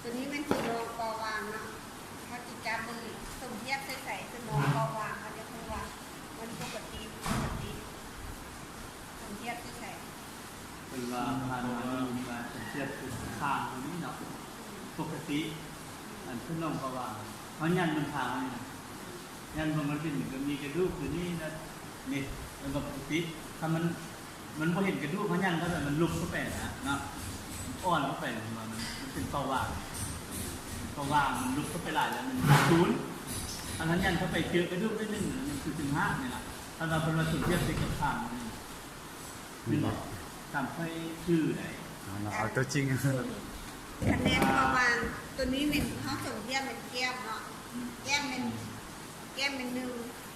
ຕົວນີ້ແມ່ນຄືໜອງເປົ່າຫວ່າງເນາະ ເຮົາຊິຈັບເບິ່ງນີ້ ສົມທຽບໃສ່ໃສຄືໜອງເປົ່າຫວ່າງ ເຮົາຈະຮູ້ວ່າມັນປົກກະຕິ ປົກກະຕິ ສົມທຽບໃສ່ໃສ ເພິ່ນວ່າຜ່ານມານີ້ວ່າສົມທຽບຄືຂ້າງຕົວນີ້ເນາະ ປົກກະຕິ ອັນຄືໜອງເປົ່າຫວ່າງ ເຮົາຍັນເບິ່ງຂ້າງນີ້ນະ ຍັນເບິ່ງມັນເປັນ ມັນກໍມີກະດູກຢູ່ນີ້ນະ ນີ້ ມັນກໍປົກກະຕິ ຖ້າມັນ ມັນບໍ່ເຫັນກະດູກ ເຮົາຍັນເຂົ້າໄປ ມັນຫຼຸບເຂົ້າໄປນະເນາະ ມັນອ່ອນເຂົ້າໄປ ມັນ ມັນເປັນເປົ່າຫວ່າງ ເປົ່າຫວ່າງມັນຫຼຸບເຂົ້າໄປຫຼາຍແລ້ວ ມັນສູນ ຄັນເຮົາຍັນເຂົ້າໄປເຈີກະດູກໜ້ອຍໜຶ່ງ ມັນຄືເປັນຫ້ານີ້ລະ ຄັນວ່າເພິ່ນວ່າສົມທຽບໃສ່ກັບຂ້າງນີ້ ແມ່ນບໍ່? ຕາມຂ້ອຍຈື່ໄດ໋ ເອົາເນາະ ເອົາຕົວຈິງ ຄະແນນ ເພາະວ່າຕົວນີ້ແມ່ນເຮົາສົມທຽບແມ່ນແກ້ມເນາະ ແກ້ມແມ່ນ ແກ້ມແມ່ນໜຶ່ງ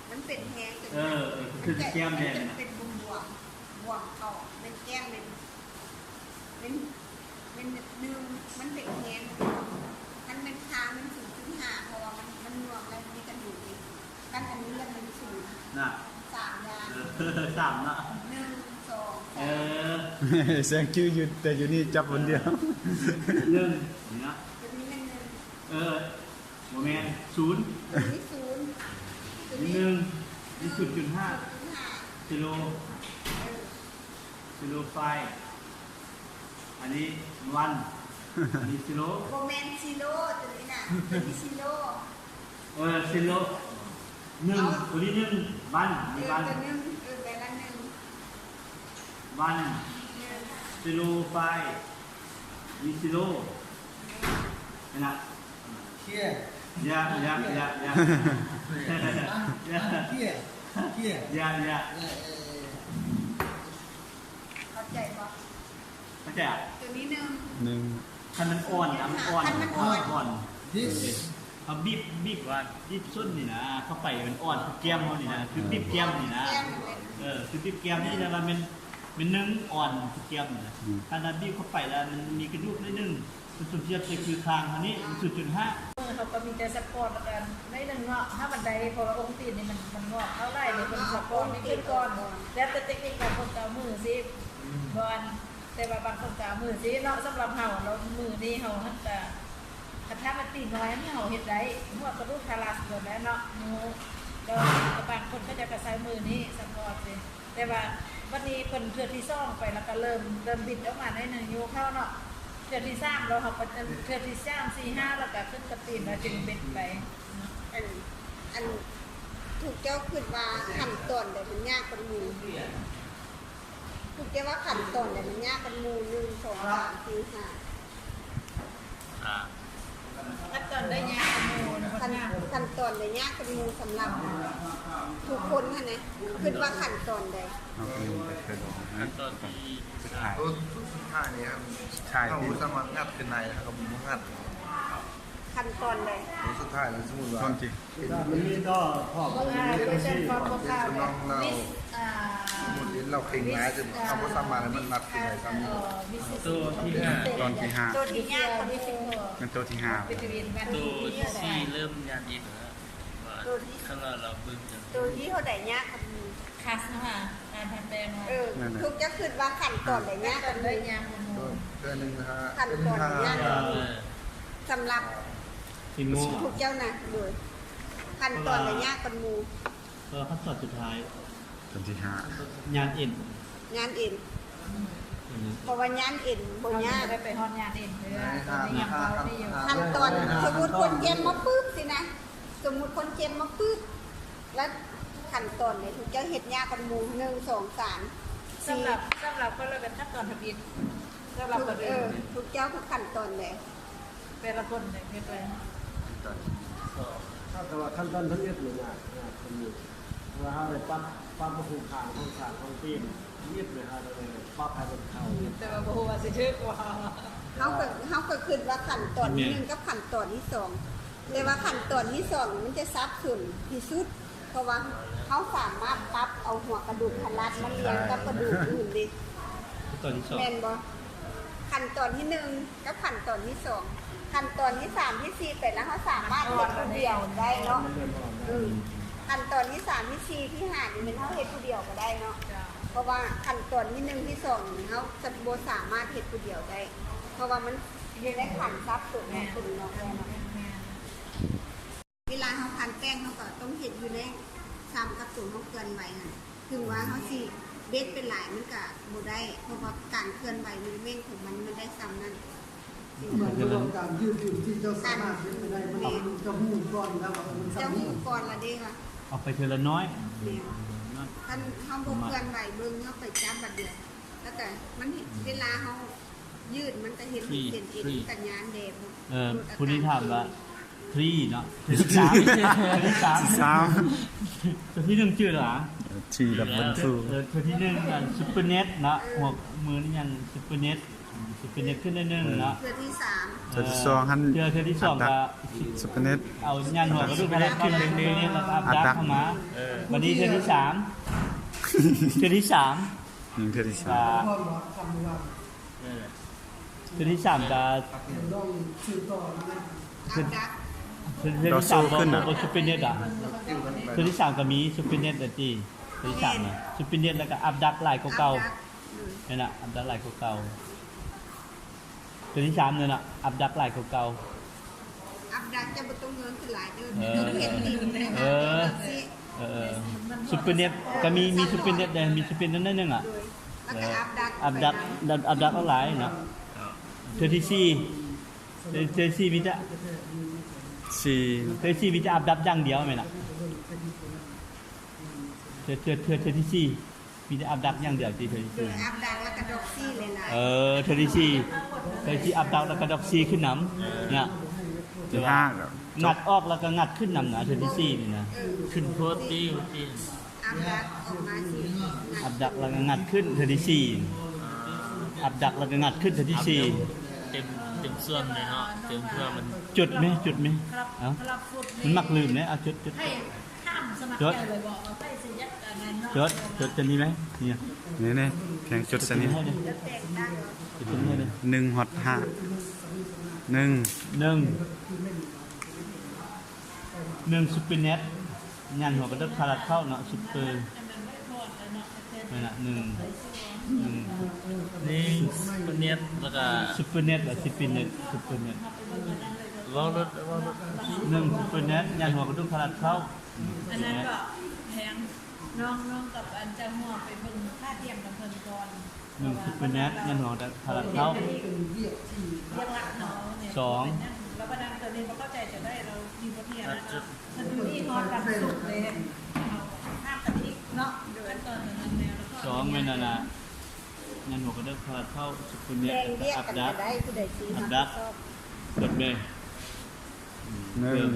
ມັນເປັນແຮງ ເອີ ເອີ ຄືແກ້ມແດງ ມັນເປັນບວມໆ ບວມເຂົ້າ ແມ່ນແກ້ມແມ່ນ ແມ່ນ ແມ່ນໜຶ່ງ ມັນເປັນແຮງ ຄັນແມ່ນຂ້າງມັນສູນຈຸດຫ້າ ເພາະວ່າມັນ ມັນລວມແລ້ວມີກະດູກອີກ ຄັນອັນນີ້ລະມັນສູນນະ ສາມຢ່າງ ເອີ ສາມເນາະ ໜຶ່ງ ສອງ ສາມ ເອີ ແຊງຈື່ຢູ່ ແຕ່ຢູ່ນີ້ຈັບຄົນດຽວ ໜຶ່ງ ນີ້ເນາະ ຕົວນີ້ແມ່ນໜຶ່ງ ເອີ ບໍ່ແມ່ນ ສູນ ຕົວນີ້ສູນ ຕົວນີ້ໜຶ່ງ ນີ້ສູນຈຸດຫ້າ ສູນຈຸດຫ້າ ຊີໂຣ ເອີ ຊີໂຣໄຟ ອັນນີ້ວັນ ອັນນີ້ຊີໂຣ ບໍ່ແມ່ນຊີໂຣ ຕົວນີ້ນະ ຕົວນີ້ຊີໂຣ ເອີ ຊີໂຣ ໜຶ່ງ ເອົາ ຕົວນີ້ໜຶ່ງ ວັນ ເອີ ວັນ ຕົວໜຶ່ງ ເອີ ແມ່ນອັນໜຶ່ງ ວັນ ໜຶ່ງ ຊີໂຣໄຟ ມີຊີໂຣ ແມ່ນລະ ເຄຍ ຢາ ຢາ ຢາ ຢາ ເຄຍ ເຄຍ ຢາ ຢາ ເອີ ເອີ ເອີ ເຂົ້າໃຈບໍ່? ເຂົ້າໃຈອະ? ຕົວນີ້ໜຶ່ງ ໜຶ່ງ ຄັນມັນອ່ອນນະ ມັນອ່ອນ ຄັນມັນອ່ອນ ອ່ອນ ເຮົາບີບ ບີບວ່າບີບສົ້ນນີ້ນະ ເຂົ້າໄປມັນອ່ອນ ຄືແກ້ມເຮົານີ້ນະ ຄືບີບແກ້ມນີ້ນະ ແກ້ມນີ້ແຫຼະ ເອີ ຄືບີບແກ້ມນີ້ ແຕ່ວ່າແມ່ນ ແມ່ນໜຶ່ງອ່ອນຄືແກ້ມນີ້ນະ ອືມ ຄັນວ່າບີບເຂົ້າໄປແລ້ວມັນມີກະດູກໜ້ອຍໜຶ່ງ ມັນສົມທຽບໃສ່ຄືຂ້າງເຮົານີ້ ມັນສູນຈຸດຫ້າ ເຮົາກໍມີແຕ່ຊັບພອດແລ້ວກໍໜ້ອຍໜຶ່ງເນາະ ຖ້າມັນໄດ້ ເພາະວ່າອົງຕີນນີ້ມັນ ມັນງອກເທົ່າໃດນີ້ ເພິ່ນຊັບພອດນີ້ຂຶ້ນກ່ອນ ແລ້ວແຕ່ເຕັກນິກ ບາງຄົນກໍເອົາມືຊີບ ອືມ ບ່ອນ ແຕ່ວ່າບາງຄົນກໍເອົາມືຊີ້ເນາະ ສຳລັບເຮົາ ແລ້ວມືນີ້ເຮົາຫັ້ນກະ ຄັນຖ້າມັນຕີນ້ອຍນີ້ເຮົາເຮັດໄດ້ ຫົວກະດູກທາຣັສເບິດແລ້ວເນາະ ໜູ ແລ້ວບາງຄົນເຂົາເຈົ້າກໍໃຊ້ມືນີ້ສະເພາະຊີ້ ແຕ່ວ່າບັດນີ້ເພິ່ນເທື່ອທີສອງໄປ ແລ້ວກໍເລີ່ມ ເລີ່ມບິດອອກມາໜ້ອຍໜຶ່ງ ຍູ້ເຂົ້າເນາະ ເທື່ອທີສາມແລ້ວເຮົາກໍ ເທື່ອທີສາມ ສີ່ ຫ້າ ແລ້ວກໍຂຶ້ນກະຕີນ ແລ້ວຈຶ່ງເບັດໄປເນາະ ອັນ ອັນ ທຸກເຈົ້າຄິດວ່າຂັ້ນຕອນໃດມັນຍາກກວ່າໝູ່? ຄືແຕ່ວ່າຂັ້ນຕອນໃດມັນຍາກກວ່າໝູ່ ໜຶ່ງ ສອງ ສາມ ສີ່ ຫ້າ ຂັ້ນຕອນໃດຍາກກວ່າໝູ່ ຂັ້ນ ຂັ້ນຕອນໃດຍາກກວ່າໝູ່ສຳລັບທຸກຄົນຫັ້ນນະ ຄິດວ່າຂັ້ນຕອນໃດ? ເຮົາກໍຍັງບໍ່ເຄີຍອອກ ຂັ້ນຕອນທີ່ສຸດທ້າຍ ໂຕສຸດທ້າຍນີ້ ສຸດທ້າຍ ເຮົາບໍ່ສາມາດງັດຂຶ້ນໄດ້ ເຮົາກໍບໍ່ງັດ ຂັ້ນຕອນໃດ? ໂຕສຸດທ້າຍນະ ສົມມຸດວ່າ ມັນມີຕໍ່ຂອບ ເປັນ ເປັນຂອບຂາວ ສະໜອງລາວ ສົມມຸດເຫັນລາວເຄັ່ງຫຼາຍ ເຮົາບໍ່ສາມາດໃຫ້ມັນລັດຂຶ້ນໄດ້ຊ້ຳນີ້ ໂຕທີຫ້າ ຕອນທີຫ້າ ໂຕທີ່ຍາກກວ່າໝູ່ ແມ່ນໂຕທີຫ້າ ໂຕທີສີ່ເລີ່ມຍາກອີກແລ້ວ ໂຕທີ່ ຄັນວ່າລາວເບິ່ງ ໂຕທີ່ເທົ່າໃດຍາກກວ່າໝູ່? ຄັສນະ ອ່ານແປມາ ເອີ ທຸກເຈົ້າຄິດວ່າຂັ້ນຕອນໃດຍາກກວ່າໝູ່? ໂດຍ ເທື່ອໜຶ່ງນະ ຂັ້ນຕອນໃດຍາກກວ່າໝູ່? ສຳລັບທຸກເຈົ້ານະ ໂດຍ ຂັ້ນຕອນໃດຍາກກວ່າໝູ່? ເອີ ຂັ້ນຕອນສຸດທ້າຍ ຕອນທີຫ້າ ຍານເອັນ ຍານເອັນ ເພາະວ່າຍານເອັນບໍ່ຍາກ ໄດ້ໄປຮອດຍານເອັນເທື່ອ ຕອນນີ້ຍັງເວົ້າໄດ້ຢູ່ ຂັ້ນຕອນ ສົມມຸດຄົນເຈັບມາປຶບຊີ້ນະ ສົມມຸດຄົນເຈັບມາປຶບ ແລ້ວຂັ້ນຕອນນີ້ເຈົ້າເຮັດຍາກກວ່າໝູ່ ໜຶ່ງ ສອງ ສາມ ສີ່ ສຳລັບ ສຳລັບຄົນລະເປັນຂັ້ນຕອນທຳອິດ ສຳລັບຄົນອື່ນ ເອີ ທຸກເຈົ້າຄືຂັ້ນຕອນໃດ? ແຕ່ລະຄົນເຮັດໄດ້ ຕອນສອງ ຖ້າແຕ່ວ່າຂັ້ນຕອນທຳອິດນີ້ຍາກ ຍາກກວ່າໝູ່ ເພາະວ່າເຮົາໄດ້ປັບ ປັບໂຄງຮ່າງໂຄງສ້າງຂອງຕີນທຳອິດນີ້ ເຮົາໄດ້ປັບໃຫ້ມັນເຂົ້າ ແຕ່ວ່າບໍ່ຮູ້ວ່າຊິຖືກບໍ່ ເຮົາກໍ ເຮົາກໍຄິດວ່າຂັ້ນຕອນທີໜຶ່ງກັບຂັ້ນຕອນທີສອງ ແຕ່ວ່າຂັ້ນຕອນທີສອງມັນຈະສັບສົນທີ່ສຸດ ເພາະວ່າເຮົາສາມາດປັບເອົາຫົວກະດູກທາຣັສມາລຽງກັບກະດູກອື່ນເດ້ ຕອນທີສອງ ແມ່ນບໍ່? ຂັ້ນຕອນທີໜຶ່ງ ກັບຂັ້ນຕອນທີສອງ ຂັ້ນຕອນທີສາມ ທີສີ່ ໄປແລ້ວ ເຮົາສາມາດເຮັດຜູ້ດຽວໄດ້ເນາະ ເອີ ຂັ້ນຕອນທີສາມ ທີສີ່ ທີຫ້າ ນີ້ແມ່ນເຮົາເຮັດຜູ້ດຽວກໍໄດ້ເນາະ ເພາະວ່າຂັ້ນຕອນທີໜຶ່ງ ທີສອງ ນີ້ເຮົາຈະບໍ່ສາມາດເຮັດຜູ້ດຽວໄດ້ ເພາະວ່າມັນຢູ່ໃນຂັ້ນສັບຕົວເນາະ ຕົວເນາະ ເວລາເຮົາພັນແປ້ງ ເຮົາກໍຕ້ອງເຮັດຢູ່ໃນ ສ່ຳກັບຕົວເຮົາເຄື່ອນໄຫວຫັ້ນ ເຖິງວ່າເຮົາຊິເບັດໄປຫຼາຍມັນກໍບໍ່ໄດ້ ເພາະວ່າການເຄື່ອນໄຫວໂມເມັນຂອງມັນ ມັນໄດ້ສ່ຳນັ້ນ. ໝາຍຄວາມວ່າການຢືດຫຍຸ້ນທີ່ເຈົ້າສາມາດເຮັດໄປໄດ້ ມັນຕ້ອງຈະຮູ້ກ່ອນແລ້ວວ່າມັນສ່ຳນີ້ ຈະຮູ້ກ່ອນລະເດ້ວ່າ ເອົາໄປເທື່ອລະໜ້ອຍ. ແມ່ນ ເອີ ຄັນເຮົາບໍ່ເຄື່ອນໄຫວເບິ່ງ ເຮົາໄປຈັບບາດດຽວ ແລ້ວກໍມັນ ເວລາເຮົາ ຢືດມັນກະເຮັດໃຫ້ເສັ້ນເອັນມັນກະຍານແດ່. ເອີ ຜູ້ນີ້ຖາມວ່າທຣີເນາະ ເທື່ອທີສາມ ເທື່ອທີສາມ ເທື່ອທີໜຶ່ງຈື່ແລ້ວຫວາ? ເອີ ທຣີດັບເບິນທູ ເອີ ເທື່ອທີໜຶ່ງອັນຊຸບເປີເນັດເນາະ ຫົວມືນີ້ຍັງຊຸບເປີເນັດ ຊຸບເປີເນັດຂຶ້ນໜ້ອຍໜຶ່ງເນາະ ເທື່ອທີສາມ ເທື່ອທີສອງຫັ້ນ ເທື່ອ ເທື່ອທີສອງກະຊຸບເປີເນັດ ເອົາຍານຫົວກະດູກຂະໜາດຂຶ້ນເລັກໆ ແລ້ວກະອັບດັກເຂົ້າມາ. ເອີ ບາດນີ້ເທື່ອທີສາມ ເທື່ອທີສາມ ອືມ ເທື່ອທີສາມ ເອີ ເທື່ອທີສາມກະ ເທື່ອ ເທື່ອທີສາມບໍ່ ບໍ່ຊຸບເປີເນັດອະ ເທື່ອທີສາມກະມີຊຸບເປີເນັດອະຕິ ເທື່ອທີສາມນະ ຊຸບເປີເນັດ ແລ້ວກະອັບດັກຫຼາຍກວ່າເກົ່າ ອັບດັກ ອືມ ແມ່ນນະ ອັບດັກຫຼາຍກວ່າເກົ່າ ເທື່ອທີສາມນັ້ນນະ ອັບດັກຫຼາຍກວ່າເກົ່າ. ອັບດັກຈະບໍ່ຕ້ອງເງີຍຂຶ້ນຫຼາຍເດີ ເອີ ເຮັດດີ ເອີ ເອີ ເອີ ຊຸບເປີເນັດກະມີ ມີຊຸບເປີເນັດເດ້ ມີຊຸບເປີເນັດໜ້ອຍໜຶ່ງອະ ໂດຍ ແລ້ວກະອັບດັກ ອັບດັກ ອັບດັກຫຼາຍເນາະ ເທື່ອທີສີ່ ເທື່ອ ເທື່ອທີສີ່ມີແຕ່ ສີ່ ເທື່ອທີສີ່ມີແຕ່ອັບດັກຢ່າງດຽວແມ່ນນະ ເທື່ອ ເທື່ອ ເທື່ອ ເທື່ອທີສີ່ ມີແຕ່ອັບດັກຢ່າງດຽວຕິ ເທື່ອທີສີ່ ໂດຍ ອັບດັກແລ້ວກະດັອກຊີຫຼາຍໆ ເອີ ເທື່ອທີສີ່ ເທື່ອທີສີ່ອັບດັກແລ້ວກະດັອກຊີຂຶ້ນນຳ ເອີ ນະ ເທື່ອທີຫ້າ ງັດອອກແລ້ວກະງັດຂຶ້ນນຳນະ ເທື່ອທີສີ່ນີ້ນະ ເອີ ຂຶ້ນໂພດຕິ ອັບດັກອອກມາຊີ້ ອັບດັກແລ້ວກະງັດຂຶ້ນເທື່ອທີສີ່ ອັບດັກແລ້ວກະງັດຂຶ້ນເທື່ອທີສີ່ ເຕັມ ເຕັມສ່ວນເລີຍເນາະ ເຕັມເພື່ອມັນ ຈົດແມ ຈົດແມ ເອົ້າ ມັນມັກລືມເດ້ ເອົາ ຈົດ ຈົດ ຈົດ ຈົດ ຈົດ ຈົດ ນີ້ແມ ນີ້ ນີ້ ແຂງຈົດໃສ່ນີ້ ຈົດໃສ່ນີ້ເດີ ໜຶ່ງຮອດຫ້າ ໜຶ່ງ ໜຶ່ງ ໜຶ່ງຊຸບເປີເນັດ ຍານຫົວກະເດິກພາລັດເຂົ້າເນາະ ຊຸບເປີ ແມ່ນລະ ໜຶ່ງ ໜຶ່ງ ໜຶ່ງຊຸບເປີເນັດ ແລ້ວກະຊຸບເປີເນັດ ແລ້ວຊິປິນເນັດ ຊຸບເປີເນັດ ເວົ້າລົດ ເວົ້າລົດ ໜຶ່ງຊຸບເປີເນັດ ຍານຫົວກະດູກພາລັດເຂົ້າ ອັນນັ້ນກໍແພງ ນ້ອງ ນ້ອງກັບອັນເຈົ້າຫົວໄປເບິ່ງຄ່າທຽມນຳເພິ່ນກ່ອນ ໜຶ່ງຊຸບເປີເນັດ ຍານຫົວກະດູກພາລັດເຂົ້າ ວຽກຫຼັກເນາະ ສອງ ແລ້ວບັດນັ້ນຕົວນີ້ບໍ່ເຂົ້າໃຈຈະໄດ້ ລາວມີບົດຮຽນນະ ຄັນຢູ່ນີ້ຮອດວັນສຸກເດ້ ເຮົາຖາມກັນອີກເນາະ ຂັ້ນຕອນນັ້ນແລ້ວ ສອງແມ່ນອັນນ່າ ຍານຫົວກະເດິກພາລັດເຂົ້າ ຊຸບເປີເນັດ ແບ່ງວຽກກັນກໍໄດ້ ຜູ້ໃດຊິຮັບຜິດຊອບ ກົດແມ່ ໜຶ່ງ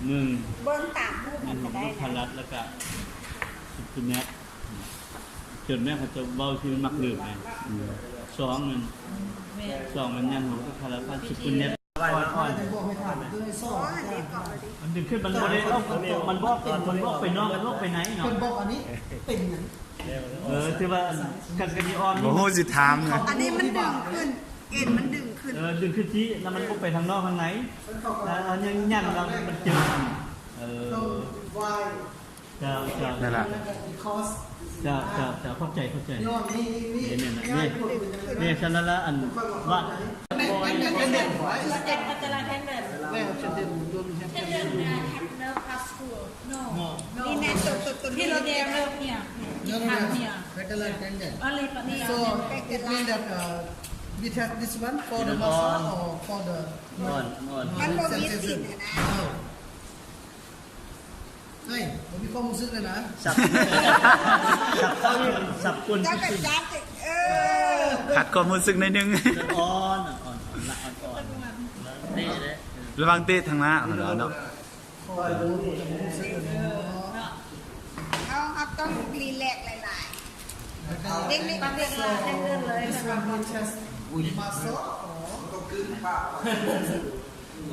ໜຶ່ງ ເບິ່ງຕາມຮູບມັນກໍໄດ້ນະ ຍານຫົວກະເດິກພາລັດ ແລ້ວກະຊຸບເປີເນັດ ຈົດແມ່ ເຂົາເຈົ້າເວົ້າທີ່ມັນມັກລືມໄງ ອືມ ສອງແມ່ນ ແມ່ນ ສອງແມ່ນຍານຫົວກະເດິກພາລັດ ຊຸບເປີເນັດ ອ່ອນໆ ມັນດຶງຂຶ້ນ ມັນບໍ່ໄດ້ອອກ ມັນບໍ່ອອກ ມັນບໍ່ອອກໄປນອກ ມັນອອກໄປໃນເນາະ ເພິ່ນບອກອັນນີ້ເປັນຫຍັງ ເອີ ຖືວ່າຄັນກະຊິອ່ອນ ບໍ່ຮູ້ຊິຖາມ ອັນນີ້ມັນດຶງຂຶ້ນ ເອັນມັນດຶງຂຶ້ນ ເອີ ດຶງຂຶ້ນທີ່ ແລ້ວມັນບໍ່ໄປທາງນອກທາງໃນ ແລ້ວຍັງຍັນ ແລ້ວມັນຈຶ່ງ ເອີ ເຈົ້າ ເຈົ້າ ນັ້ນລະ ເຈົ້າ ເຈົ້າ ເຈົ້າ ຂອບໃຈ ຂອບໃຈ ນີ້ ນີ້ ນີ້ ນີ້ ນີ້ ຊັ້ນລະ ອັນວ່າ No, no. He look here. No, no, no. Here. He come here. Metal and tendon. Only for me. So, it means that, uh, we test this one for the muscle or for the ອ່ອນ ອ່ອນ sensation? No. ເຮີ້ຍ ບໍ່ມີຄວາມຮູ້ສຶກເລີຍນະ ສັບ ສັບເຂົ້າ ສັບກົ້ນ ເຈົ້າກໍຈັບ ເອີ ຂັດຄວາມຮູ້ສຶກໜ້ອຍໜຶ່ງ ອ່ອນ ອ່ອນ ອ່ອນ ອ່ອນ ລະວັງເຕະທາງໜ້າເນາະ ເຮົາ ເຮົາຕ້ອງຣີແລັກຫຼາຍໆ ເດັກໆ ເດັກໆ This one we test muscle or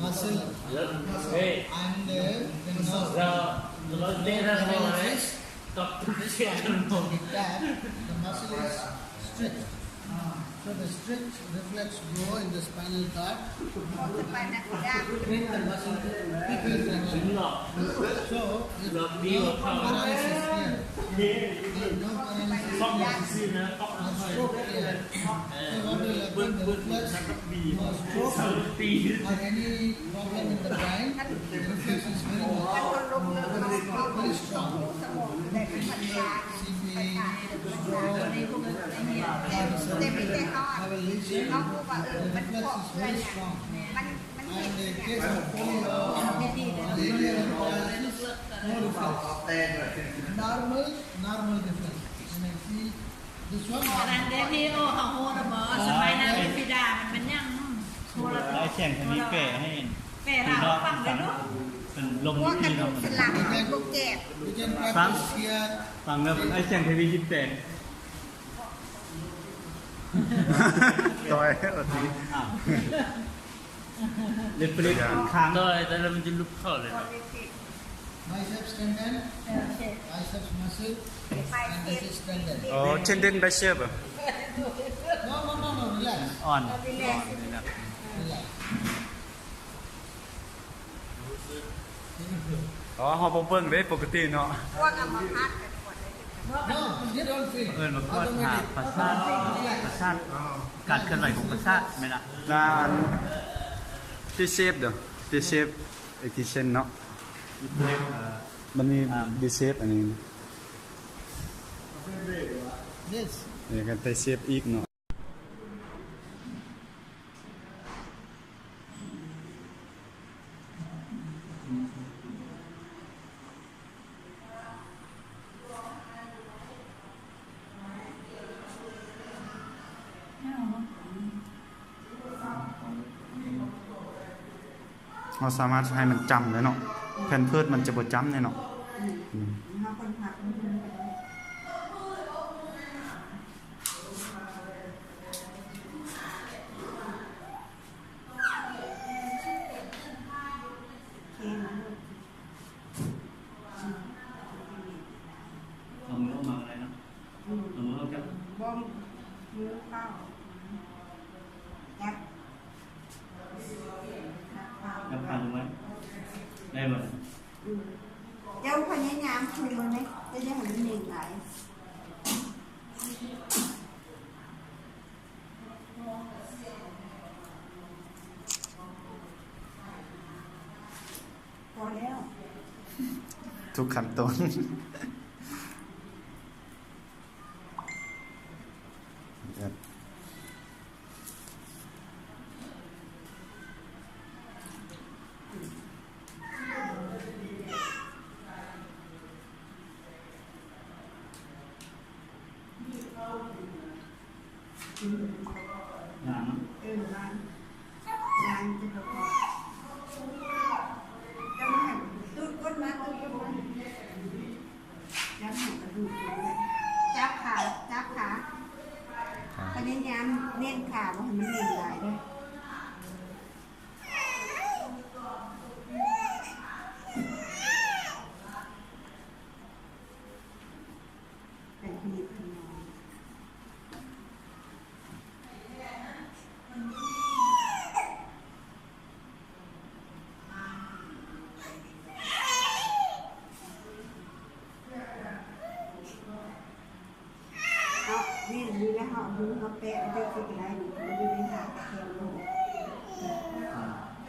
muscle, muscle and, uh, the nerve. This one is that the muscle is stretched. So the stretch reflex go in the spinal cord, make the muscle reflex. So it's nerve paralysis here. Nerve paralysis. Stroke here. So what will happen, the reflex, no stroke or any problem in the brain, the reflex is very, very, very strong. C P, stroke, cancer, have a lesion, the reflex is very strong. And in case of polio, malaria and paralysis, no reflex. Normal, normal reflex. And I see this one. ອັນເດ ພີ່ໂອ ເຮົາຮູ້ລະບໍ່? ສະໄໝນັ້ນ ເປັນສີດາ ມັນແມ່ນຫຍັງ? ໂທລະ ໄອ້ແສງທະວີແປໃຫ້ ແປລາວຟັງເດີ້ລູກ. ເປັນລົມ ພວກກະດູກສັນຫຼັງ ພວກແກະ We can practice here. ຟັງເດີ້ ໄອ້ແສງທະວີຊິແປ. ຕ່ອຍ ເລັບເລັກຂ້າງ ໂດຍ ແຕ່ລະມັນຈະຫຼຸດເຂົ້າເລີຍ. Biceps tendon, biceps muscle, and this is tendon. ອໍ tendon bicep. No, no, no, no, relax. ອ່ອນ relax. Relax. ອໍ ເຮົາບໍ່ເບິ່ງເດ້ ປົກກະຕິເນາະ. ພວກອາມາພາດໄປກວດໄດ້. No, you don't feel. ເອີ້ນວ່າກວດຫາປະສາດ ປະສາດ ການເຄື່ອນໄຫວຂອງປະສາດແມ່ນລະ. ລະອັນ tricep ເດີ້ tricep extension ເນາະ. ມັນມີ bicep ອັນນີ້ yes ແລ້ວກໍ tricep ອີກເນາະ. ເຮົາສາມາດໃຫ້ມັນຈ້ຳໄດ້ເນາະ ແພມເພີດມັນຈະບໍ່ຈ້ຳເດ້ເນາະ. ອືມ ອືມ ເຮົາຄົນພັກມັນເປັນໄດ້. ເອົາມືອອກມາກໍໄດ້ເນາະ. ອືມ ເອົາມືອອກຈາກ ບໍ່ ມືເປົ່າ ຈັບ ຈັບຂາລົງໄວ້ ໄດ້ບໍ່? ອືມ ເຈົ້າພະຍາຍາມຄືນເບິ່ງເດ້ ຈະຢ່າໃຫ້ມັນເໜັງຫຼາຍ. ພໍແລ້ວ ທຸກຂັ້ນຕອນ. ລ້າງເນາະ ເອີ ລ້າງ ລ້າງຈະບໍ່ ຈະໃຫ້ຕູດກົ້ນມາ ຕູດກົ້ນມາ ຈັບໃຫ້ກະດູກ ຈັບຂາ ຈັບຂາ ພະຍາຍາມເໜັງຂາ ບໍ່ໃຫ້ມັນເໜັງຫຼາຍເດີ້. ເອົາ ນີ້ ນີ້ແຫຼະ ເຮົາເອົາມືເຮົາແປະໄວ້ຈັ່ງຊີ້ກໍໄດ້ ນີ້ ມັນຢູ່ໃນຫາກະແຄງໂລດ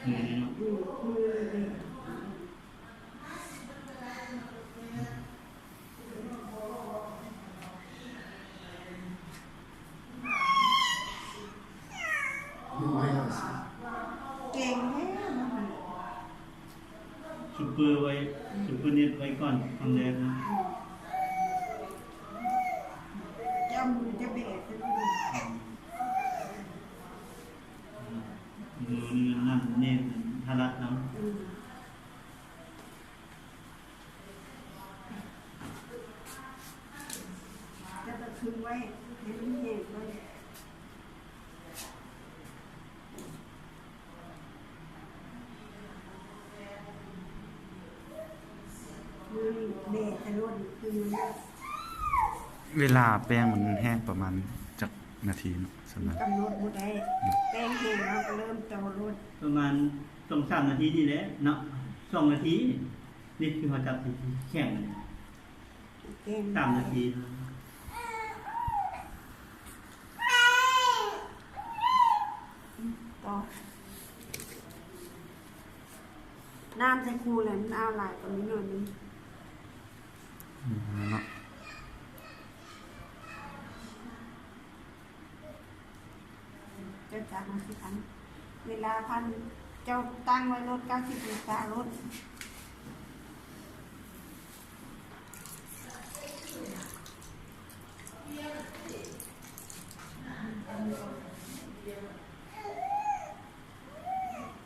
ອືມ ມືນີ້ເດ້. ເກັ່ງແທ້ເນາະ ຊຸບເປີໄວ້ ຊຸບເປີເນັດໄວ້ກ່ອນ ອັນແລກເນາະ ເຈົ້າມືຈະແບກຂຶ້ນ ມືນີ້ນຳເນັດທະລັດນຳ ອືມ. ແລ້ວກໍຄຶງໄວ້ ໃຫ້ມັນແຫ້ງກ່ອນ ແບກໃສ່ລົດ ຄຶງໄວ້. ເວລາແປ້ງມັນແຫ້ງປະມານຈັກນາທີເນາະ? ສ່ວນຫຼາຍກຳນົດບໍ່ໄດ້ ແປ້ງແຫ້ງເຮົາກໍເລີ່ມຕໍ່ໂລດ ປະມານສອງສາມນາທີນີ້ແຫຼະເນາະ ສອງນາທີ ນີ້ຄືເຮົາຈັບທີ່ແຂງ ແປ້ງ ສາມນາທີ. ນ້ຳໃສ່ຄູ່ແລ້ວ ມັນເອົາຫຼາຍກວ່ານີ້ໜ້ອຍໜຶ່ງ. ອືມ ນັ້ນເນາະ. ເຈົ້າຈັກມາຊິຄັນ ເວລາພັນ ເຈົ້າຕັ້ງໄວ້ໂລດ ເກົ້າສິບອົງສາໂລດ.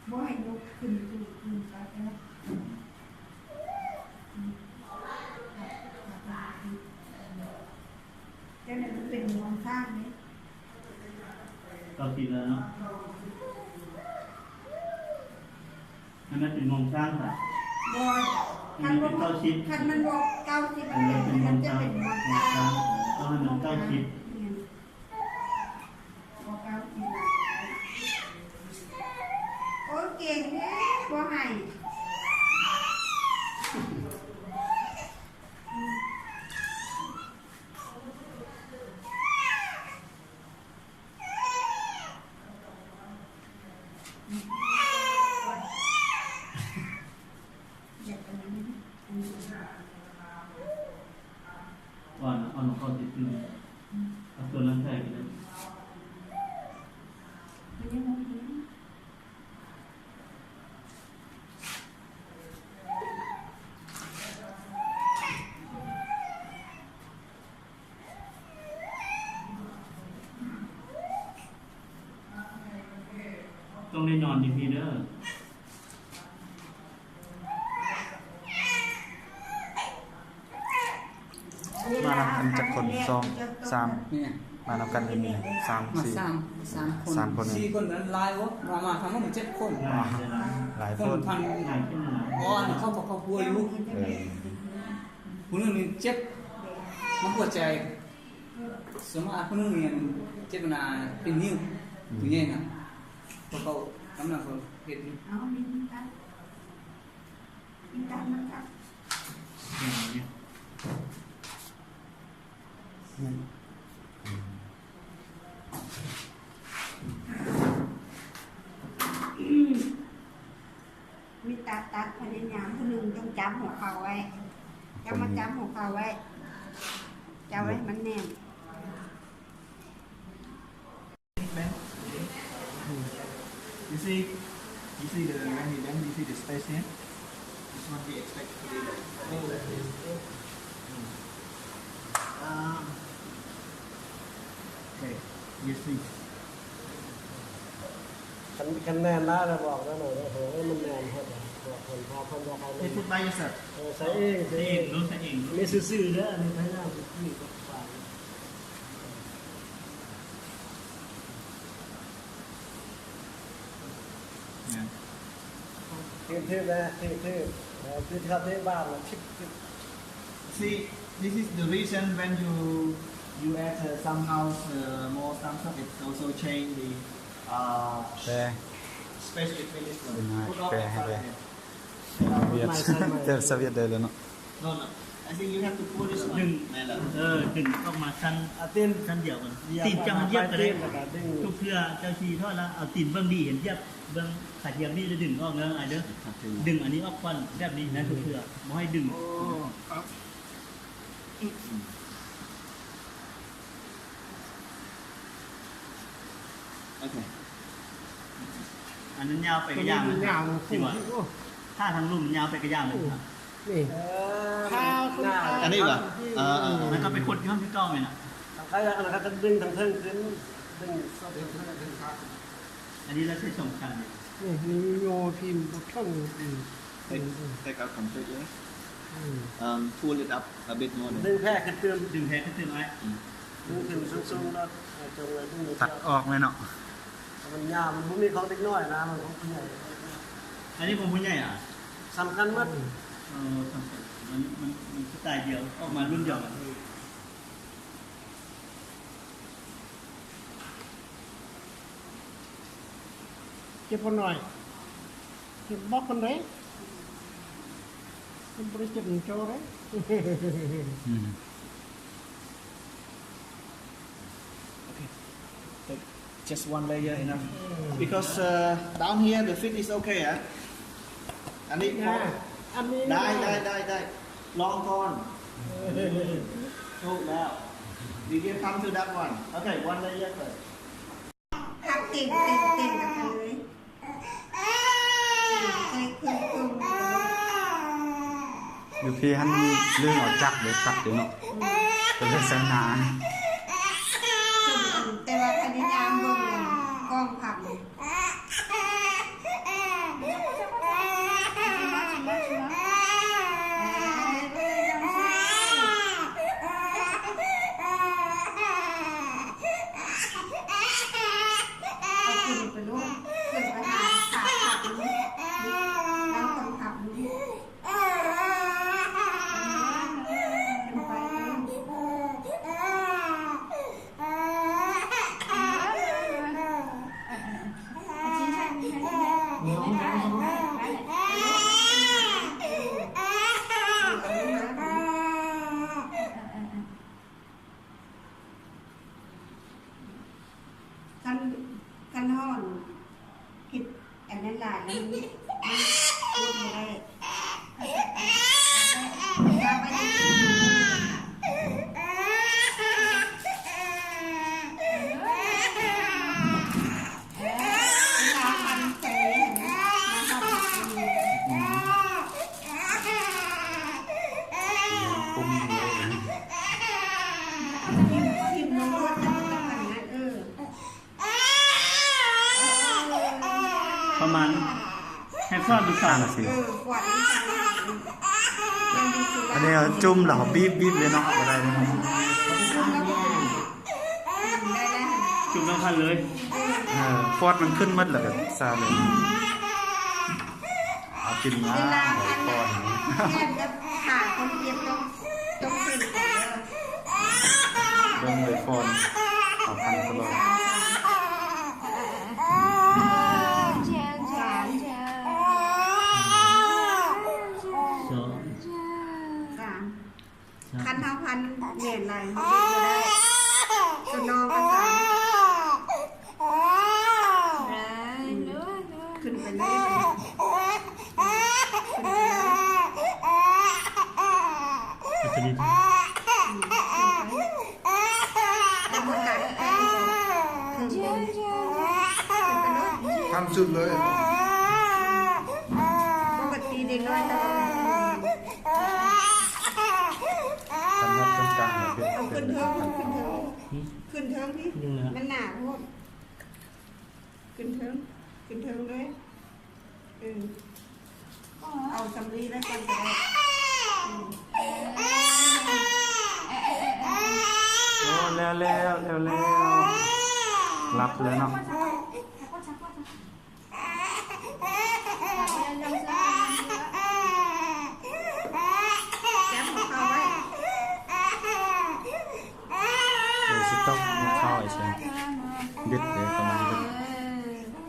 ບໍ່ໃຫ້ຍົກຂຶ້ນ ຂຶ້ນ ຂຶ້ນໄປເດີ. ອືມ ຈັ່ງໃດມັນເປັນງວງຊ້າງເດ້. ເກົ້າສິບແລ້ວເນາະ. ໃຫ້ມັນເປັນໂມງເຊົ້າຊະ. ບໍ່ ຄັນບໍ່ ຄັນມັນບໍ່ເກົ້າສິບ ເອີ ມັນເປັນ ມັນຈະເປັນໂມງເຊົ້າ. ຕ້ອງໃຫ້ມັນເກົ້າສິບ. ແມ່ນ ບໍ່ເກົ້າສິບ. ໂອ້ຍ ເກັ່ງເດ້ ບໍ່ໃຫ້. ອ່ອນ ອ່ອນຂອງເຈັດຂຶ້ນ ເອົາຕົວນັ້ນໃສ່ກໍໄດ້. ຕ້ອງໄດ້ນອນຢູ່ພີ້ເດີ. ມານຳກັນຈັກຄົນ? ສອງ ສາມ ມານຳກັນຢູ່ນີ້ ສາມ ມາ ສີ່ ສາມ ສາມຄົນ ສາມຄົນ. ສີ່ຄົນນັ້ນຫຼາຍບໍ່? ມາ ມາທັງໝົດເຈັດຄົນ. ຫຼາຍໂພດ. ອໍ ອັນນີ້ເຂົາກໍຄອບຄົວຢູ່. ເອີ ຜູ້ໜຶ່ງນີ້ເຈັບ ມັນຫົວໃຈ. ສ່ວນມາກຜູ້ໜຶ່ງນີ້ເຈັບໜ້າເປັນນິ້ວ. ອືມ ຜູ້ໃຫຍ່ນະ ເພາະເຂົາກຳລັງເຂົາເຮັດຢູ່. ເອົາ ມີຕັດ ມີຕັດມາກັບ ອືມ ມີຕາຕັດພະຍາຍາມ ຜູ້ໜຶ່ງຕ້ອງຈັບຫົວເຂົ່າໄວ້ ເຈົ້າມາຈັບຫົວເຂົ່າໄວ້ ຈັບໄວ້ໃຫ້ມັນແໜ້ນ. You see, you see the, when he bend, you see the space here? This one we expect to be like, like this. Um, okay, you see. ຄັນ ຄັນແໜ້ນຫຼາຍແລ້ວບອກນະ ເອີ ໃຫ້ມັນແໜ້ນ ບອກເພິ່ນ ບອກເພິ່ນວ່າໃຫ້ They put by yourself. ເອີ ໃສ່ເອງ ໃສ່ເອງ ໃສ່ເອງ ໃສ່ເອງ ນີ້ຊື່ໆເດີ ອັນນີ້ພະຍາຍາມ ແມ່ນ ຖືກ ຖືກແລ້ວ ຖືກ ຖືກ ເອີ ຄືເຂົາເຕະບານ ຖືກ ຖືກ. See, this is the reason when you, you add, uh, some house, uh, more some stuff, it also change the, uh, ແປ space between this one. ເປັນຫາ Put all ແປໃຫ້ແດ່ outside here. ວຽດ ແຕ່ສະຫວຽດໄດ້ແລ້ວເນາະ. No, no. I think you have to pull this one. ດຶງ ແມ່ນແລ້ວ ເອີ ດຶງອອກມາຊັ້ນ ອ່າ ຕີນ ຊັ້ນດຽວກັນ ຢຽບ ຕີນເຈົ້າມັນຢຽບກໍໄດ້ ແລ້ວກໍດຶງ ທຸກເທື່ອເຈົ້າຊິຖອດແລ້ວ ເອົາຕີນເບື້ອງດີ ເຫັນຢຽບເບື້ອງຂາທຽມນີ້ ແລ້ວດຶງອອກເດີ ອ້າຍເດີ ດຶງອັນນີ້ອອກກ່ອນ ແບບນີ້ນະ ທຸກເທື່ອ ບໍ່ໃຫ້ດຶງ. ໂອ້ ໂອເຄ ອັນນັ້ນຍາວໄປກະຢ່າງມັນ ຍາວ ຊິວ່າ ຖ້າທາງລຸ່ມຍາວໄປກະຢ່າງມັນ ນີ້ ເອີ ອັນນີ້ຫວາ? ເອີ ເອີ ແລ້ວກໍໄປຄົດຢູ່ຫັ້ນຄືເກົ່າແມ່ນນະ ທາງໃຄ ອັນນັ້ນກໍດຶງທາງເທິງຂຶ້ນ ດຶງ ອັນນີ້ລະທີ່ສຳຄັນ. ນີ້ ນີ້ໂຍພິມບໍ່ເຖິງ ອືມ Take, take out completely. ອືມ Um, pull it up a bit more. ດຶງແຜ່ຂຶ້ນຕື່ມ ດຶງແຜ່ຂຶ້ນຕື່ມອ້າຍ ອືມ ດຶງຂຶ້ນສູງໆ ແລ້ວ ເອີ ຈົ່ງໄວ້ດຶງ ຕັດອອກແມ່ນເນາະ ມັນຍາວ ມັນບໍ່ມີຂອງເດັກນ້ອຍນະ ມັນຂອງຜູ້ໃຫຍ່. ອັນນີ້ຂອງຜູ້ໃຫຍ່ອະ ສຳຄັນໝົດ. ເອີ ສຳຄັນ ມັນ ມັນ ມັນສະໄຕດຽວ ອອກມາລຸ້ນດຽວກັນ. ເຈັບບໍ່ນ້ອຍ ເຈັບບໍ່ປານໃດ ມັນບໍ່ໄດ້ເຈັບໜ້ອຍເຈົ້າເດ້. ອືມ ໂອເຄ Just one layer enough. Because, uh, down here the fit is okay, eh? ອັນນີ້ ອ່າ ອັນນີ້ ໄດ້ ໄດ້ ໄດ້ ໄດ້ ລອງກ່ອນ. ເອີ ຖືກແລ້ວ. Did you come to that one? Okay, one layer first. ພັບເຕັມ ເຕັມ ເຕັມກັນໄປເລີຍ. ໃສ່ເຄື່ອງ ເຄື່ອງ ຢູ່ພີ້ຫັ້ນ ລຶ້ງເອົາຈັກເດ້ ຕັກເດ້ເນາະ. ອືມ ກໍເລີຍໃສ່ໜາ. ແຕ່ວ່າພະຍາຍາມເບິ່ງກ້ອງພັບ. ເອົາຂຶ້ນໄປໂລດ ຂຶ້ນໄປຫາຂາ ຂາ ເຮົາຕ້ອງພັບ. ຄັນ ຄັນເຮົາເຮັດອັນນັ້ນຫຼາຍແລ້ວ ມັນ ມັນລົງບໍ່ໄດ້. ປະມານ ໃຫ້ຄວາມເປັນກາງ. ອັນນີ້ຈຸ່ມແລ້ວເຮົາບີບໆເລີຍເນາະ ບໍ່ໄດ້ເນາະ. ຈຸ່ມແລ້ວພັນເລີຍ. ເອີ ຟອດມັນຂຶ້ນໝົດແລ້ວກໍຊາເລີຍ. ເອົາກິນມາ ເວລາພັນ ແມ່ນກັບຂາຄົນເຈັບຕ້ອງ ຕ້ອງເບິ່ງເດີ ເບິ່ງເລີຍກ່ອນ ເອົາພັນຕະຫຼອດ. ສາມ ສາມ ຄັນເຮົາພັນແໜ້ນຫຼາຍ ເຮົາເຮັດບໍ່ໄດ້. ຕົວນ້ອງກໍສາມ ຂຶ້ນໄປເລີຍ ຂຶ້ນໄປເລີຍ. ຂັ້ນສຸດເລີຍ. ປົກກະຕິເດັກນ້ອຍ ເອົາຂຶ້ນເທິງ ຂຶ້ນເທິງ ຂຶ້ນເທິງພີ້ ມັນໜາໂພດ. ຂຶ້ນເທິງ ຂຶ້ນເທິງເລີຍ. ເອີ ເອົາສຳລີໄວ້ກ່ອນກໍໄດ້. ໂອ້ ແລ້ວໆ ແລ້ວໆ ຫຼັບແລ້ວເນາະ. ແກ້ມຫົວເຂົ່າໄວ້ ເອີ ສະຕັອບຫົວເຂົ່າໄອ້ເຊີງ ບິດເດີ ກຳລັງບິດ.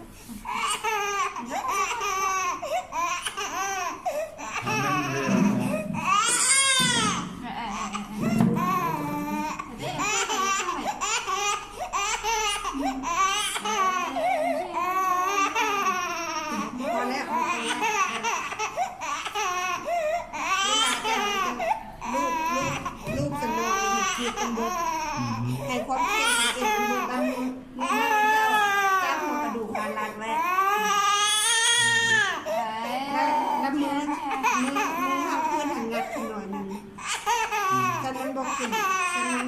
ພໍແລ້ວ ເວລາຈະລູບ ລູບ ລູບສະໂມກນີ້ ໃຫ້ຄວາມເຄັ່ງ ໃຫ້ເອັນມັນບົດ ບາງມື້ ມືເຈົ້າຈັບຫົວກະດູກມາລັດໄວ້ ແລ້ວ ແລ້ວມື ມື ມືເຮົາຂຶ້ນຫັ້ນ ງັດຂຶ້ນໜ້ອຍໜຶ່ງ. ຄັນມັນບໍ່ຂຶ້ນ ຄັນມັນ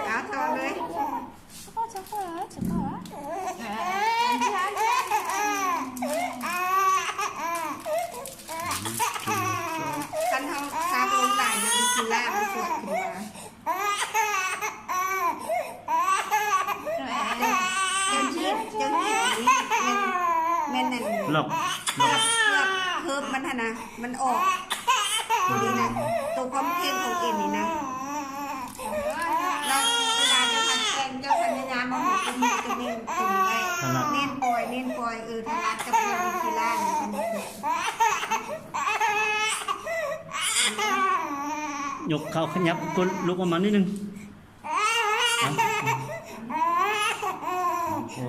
ເອົາຕໍ່ເລີຍ. ຄັນເຮົາຊັກລົງຫຼາຍ ມັນຊິລາກ ມັນສວດຂຶ້ນມາ. ເຈົ້າ ເຈົ້າຄິດ ເຈົ້າຄິດອັນນີ້ ແມ່ນ ແມ່ນອັນ ລັອກ ລັອກ ເຄືອບ ເຄີບມັນຫັ້ນນະ ມັນອອກ ຕົວນີ້ນະ ຕົວຄວາມເຄັ່ງຂອງເອັນນີ້ນະ. ແລ້ວເວລາເຈົ້າພັນແປງ ເຈົ້າພະຍາຍາມເອົາຫົວຕົວນີ້ ຕົວນີ້ຕົງໄວ້ ເນັ້ນປ່ອຍ ເນັ້ນປ່ອຍ ເອີ ຖະຫຼັກຈະປ່ອຍ ເປັນກິລານີ້. ຍົກເຂົ່າ ຂະຫຍັບກົ້ນ ລຸກອອກມານິດໜຶ່ງ. ໂອ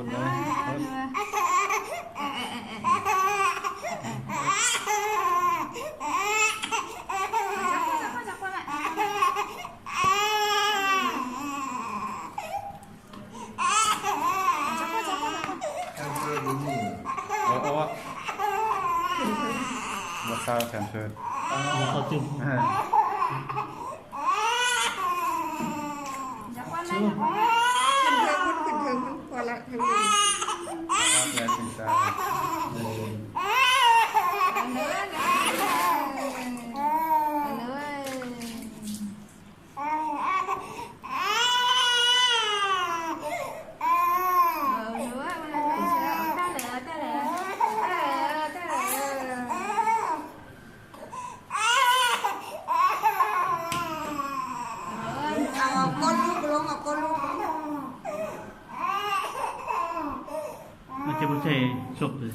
ດເດີ ບໍ່ເຊົາແພມເພີດ ບໍ່ເຂົ້າຈຸ່ມ ເອີ ຂຶ້ນເທິງພຸ້ນ ຂຶ້ນເທິງພຸ້ນ ພໍລະ ເທິງພຸ້ນ ແລ້ວຈຶ່ງເຊົາ ເອີ ເອົາ ເອົາກົ້ນລູກລົງ ເອົາກົ້ນລູກລົງ ມັນຈະບໍ່ໃສ່ສົບເລີຍ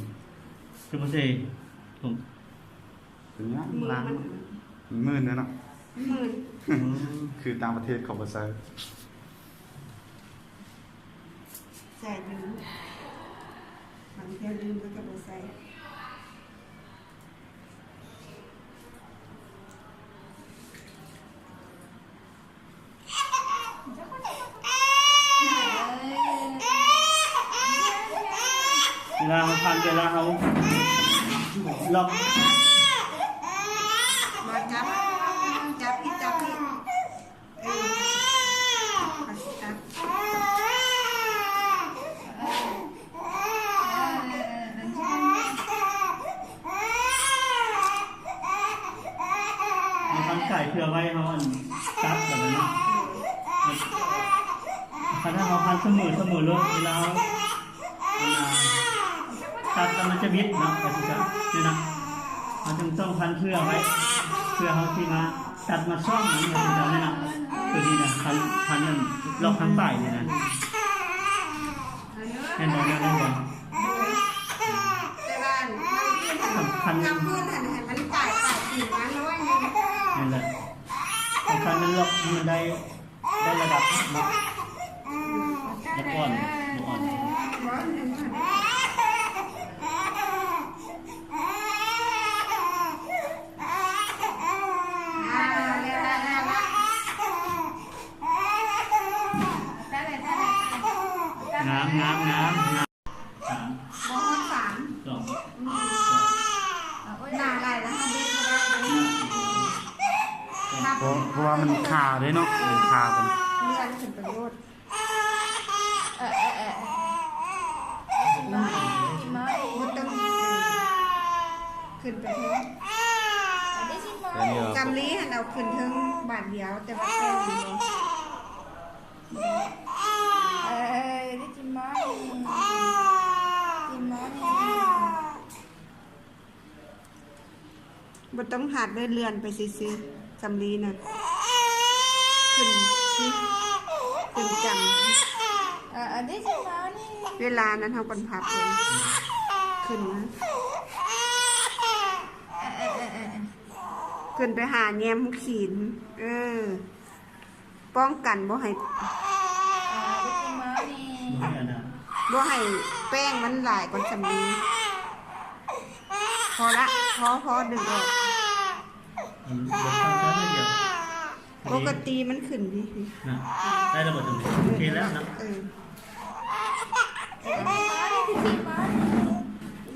ຈະບໍ່ໃສ່ຜົງ ເປັນຫຍັງ? ລ້າງ ມື່ນເດ້ເນາະ ມື່ນ ອືມ ຄືຕ່າງປະເທດເຂົາບໍ່ໃສ່ ໃສ່ຢູ່ ບາງເທື່ອລືມເຂົາກໍບໍ່ໃສ່. ເວລາເຮົາພັນ ເວລາເຮົາລັອກ ມາຈັບ ຈັບອີກ ຈັບອີກ ເອີ ເອົາຊິຕັດ ເຮົາຕັ້ງໃຈເພື່ອໄວ້ເຮົາອັນຕັດແບບນັ້ນເນາະ ຄັນຖ້າເຮົາພັນສະເໝີ ສະເໝີໂລດ ເວລາເຮົາອັນນ່າຕັດແລ້ວມັນຈະບິດເນາະ ກໍຄືກັນນີ້ນະ ເຮົາຈຶ່ງຕ້ອງພັນເພື່ອໄວ້ ເພື່ອເຮົາຊິມາຕັດມາຊ້ອມມັນ ກໍຄືກັນນີ້ນະ ຕົວນີ້ນະ ພັນ ພັນນັ້ນລັອກທາງປາຍນີ້ນະ. ແມ່ນບໍ່ ແມ່ນບໍ່ ແຕ່ວ່າອັນ ສຳຄັນ ທາງພື້ນຫັ້ນໃຫ້ມັນກາຍ ກາຍຂຶ້ນມາໜ້ອຍໜຶ່ງ ນັ້ນແຫຼະ ສຳຄັນມັນລັອກໃຫ້ມັນໄດ້ ໄດ້ລະດັບເນາະ ຢ່າອ່ອນ ບໍ່ອ່ອນ ອ່າ ແລ້ວ ແລ້ວ ແລ້ວ ແລ້ວ ງາມ ງາມ ງາມ ງາມ ສາມ ບໍ່ຮອດສາມ ສອງ ໜ້າຫຼາຍແລ້ວ ເຮົາເບິ່ງບໍ່ໄດ້ເດ້ ເພາະ ເພາະວ່າມັນຄາເດ້ເນາະ ມັນຄາເພິ່ນ ເລື່ອນຂຶ້ນໄປໂລດ ເອີ ເອີ ເອີ ບໍ່ຕ້ອງ ເອີ ຂຶ້ນໄປເທິງ ສຳລີຫັ້ນເອົາຂຶ້ນເທິງບາດດຽວ ແຕ່ວ່າແປ້ງມັນບໍ່ ເອີ ເອີ ເອີ Good morning Good morning ບໍ່ຕ້ອງຮັດເດີ ເລື່ອນໄປຊື່ໆ ສຳລີນະ ຂຶ້ນ ຂຶ້ນຈັ່ງ ເອີ ເອີ Good morning ເວລານັ້ນເຮົາກໍພັບເລີຍ ຂຶ້ນມາ ເອີ ເອີ ເອີ ເອີ ຂຶ້ນໄປຫາແຍມຫົວຂີນ ເອີ. ປ້ອງກັນບໍ່ໃຫ້ ອ່າ Good morning ບໍ່ໃຫ້ອັນນັ້ນ ບໍ່ໃຫ້ແປ້ງມັນຫຼາຍກ່ອນສຳລີ ພໍລະ ພໍ ພໍດຶງອອກ ອືມ ບໍ່ຕ້ອງໃຊ້ໜ້ອຍດຽວ ປົກກະຕິມັນຂຶ້ນດີ ນະ ໄດ້ແລ້ວບໍ່ສຳລີ ໂອເຄແລ້ວນະ ເອີ Good morning Good morning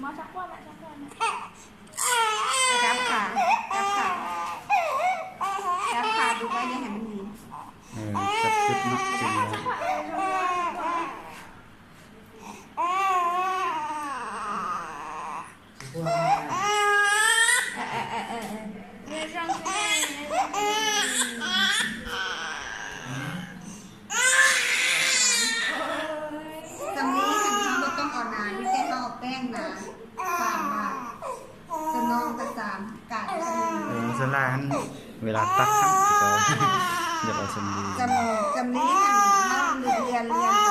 ມາສັກວັນລະ ສັກວັນລະ. ຈັບຂາ ຈັບຂາ ຈັບຂາດຸໄວ້ ຢ່າໃຫ້ມັນໜີ ເອີ ຈັບຈຸດເນາະ ເກັ່ງເນາະ ສຳລີຫັ້ນ ເຮົາບໍ່ຕ້ອງເອົາໜາ ມີແຕ່ເຮົາເອົາແປ້ງໜາ ສາມບາດ ສະໜອງກະສາມ ກາດກະໜຶ່ງ ເອີ ສ່ວນຫຼາຍຫັ້ນ ເວລາຕັດຫັ້ນ ເຂົາເຈົ້າຢາກເອົາສຳລີ ສຳ ສຳລີຫັ້ນ ເຮົາລຽນ ລຽນໄປ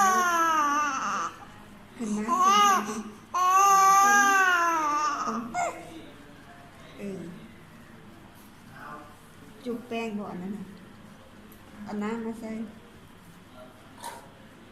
ຂຶ້ນມາ ຂຶ້ນມາ ເອີ ຈຸບແປ້ງບໍ່ ອັນນັ້ນນະ ເອົານ້ຳມາໃສ່.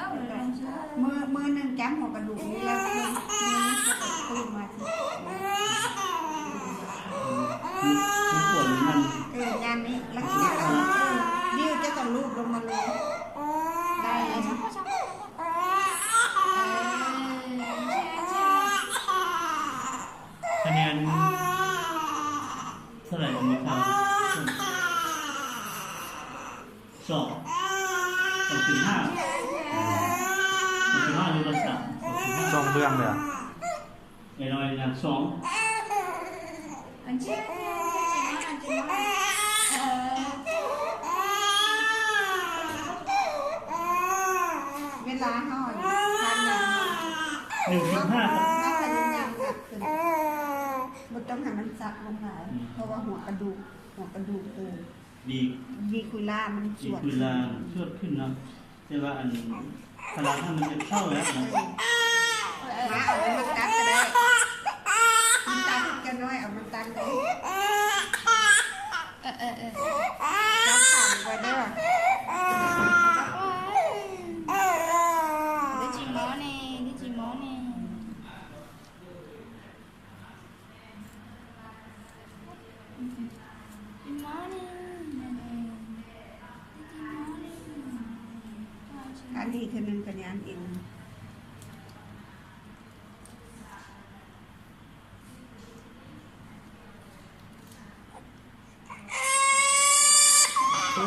ອ ມື ມືໜຶ່ງຈັບຫົວກະດູກນີ້ ແລ້ວມືໜຶ່ງກໍໄປຕື່ມມາທີ່ ມັນປວດຢູ່ນັ້ນ ເອີ ຍາມນີ້ ແລ້ວກໍເອົາ ເອີ ນິ້ວເຈົ້າກໍລູບລົງມາເລີຍ ໄດ້ແລ້ວ ຄະແນນເທົ່າໃດ? ສອງ ສອງຈຸດຫ້າ ສອງຈຸດຫ້າ ຫຼືວ່າສາມ ສອງເບື້ອງເລີຍ ໜ້ອຍໆ ສອງ ເວລາເຮົາ ໜຶ່ງຈຸດຫ້າ ເຮົາພະຍາຍາມຮັບຂຶ້ນ ບໍ່ຕ້ອງໃຫ້ມັນສັກລົງຫຼາຍ ເພາະວ່າຫົວກະດູກ ຫົວກະດູກ ເອີ ດີ ດີຄູລາມັນສວດ ດີຄູລາສວດຂຶ້ນເນາະ ແຕ່ວ່າອັນ ຂະໜາດນັ້ນມັນຈະເຂົ້າແລ້ວນະ ມາເອົາມັນມາຕັດກໍໄດ້ ມັນຕັດຈະນ້ອຍ ເອົາມັນຕັດເລີຍ ເອີ ເອີ ເອີ ຈັບຂາມັນໄວ້ເດີ Good morning Good morning Good morning Good morning ອັນນີ້ຄືໜຶ່ງກະຍານເອງ ເອົ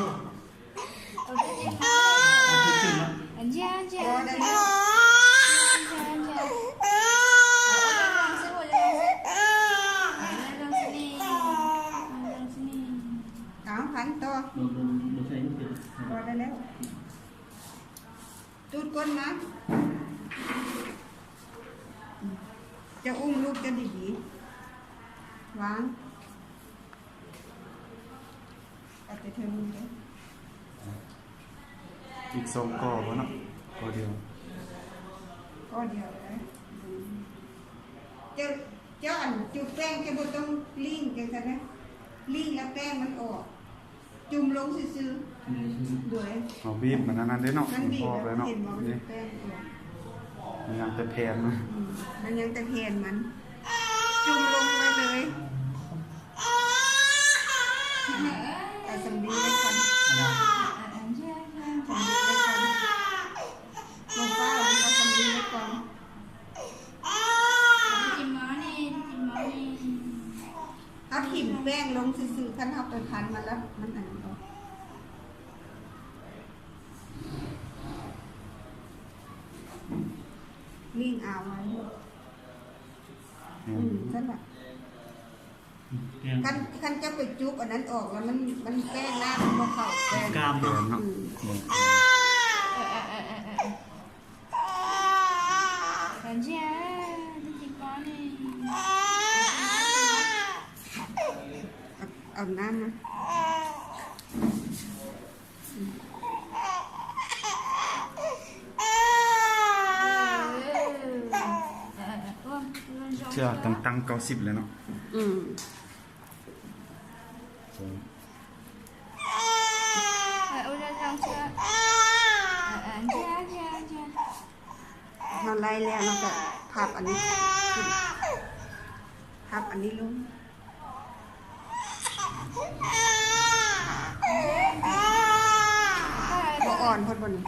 າ ພັນຕໍ່ ບໍ່ ບໍ່ ບໍ່ໃສ່ ພໍໄດ້ແລ້ວ ຕູດກົ້ນມາ ເຈົ້າອຸ້ມລູກເຈົ້າດີໆ ວາງ ເອົາແຕ່ເທິງນີ້ເດີ ອີກສອງກໍບໍ່ເນາະ ກໍດຽວ ກໍດຽວເດີ ເຈົ້າ ເຈົ້າອັນຈຸບແປ້ງ ເຈົ້າບໍ່ຕ້ອງລີ້ງຈັ່ງຊັ້ນນະ ລີ້ງແລ້ວແປ້ງມັນອອກ ຈຸ່ມລົງຊື່ໆ ຈຸ່ມລົງຊື່ໆ ໂດຍ ເຮົາບີບມັນອັນນັ້ນເດ້ເນາະ ມັນບີບ ມັນອອກແລ້ວເນາະ ເຫັນບໍ່ ມັນແປ້ງອອກ ມັນຍັງແຕ່ແຜ່ນມັນ ອືມ ມັນຍັງແຕ່ແຜ່ນມັນ ຈຸ່ມລົງໄປເລີຍ ເອົາສຳລີໄວ້ກ່ອນ ສຳລີໄວ້ກ່ອນ ບໍ່ຟ້າວ ເອົາສຳລີໄວ້ກ່ອນ ເຮົາຖິ້ມແປ້ງລົງຊື່ໆ ຄັນເຮົາໄປພັນມັນແລ້ວ ມັນອັນນີ້ອອກ ລີ້ງອາວໄວ້ ອືມ ອືມ ຊັ້ນລະ ອືມ ຄັນ ຄັນເຈົ້າໄປຈຸບອັນນັ້ນອອກແລ້ວ ມັນ ມັນແປ້ງນ້ຳມັນບໍ່ເຂົ້າແປ້ງ ກາມເນາະ ອືມ ອືມ ເອົາ ເອົານ້ຳມາ ເທື່ອຕ້ອງຕັ້ງເກົ້າສິບແລ້ວເນາະ ອືມ ເຮົາໄລ່ແລ້ວ ແລ້ວກໍພັບອັນນີ້ຂຶ້ນ ພັບອັນນີ້ລົງ ບໍ່ອ່ອນໂພດບໍ່ນີ້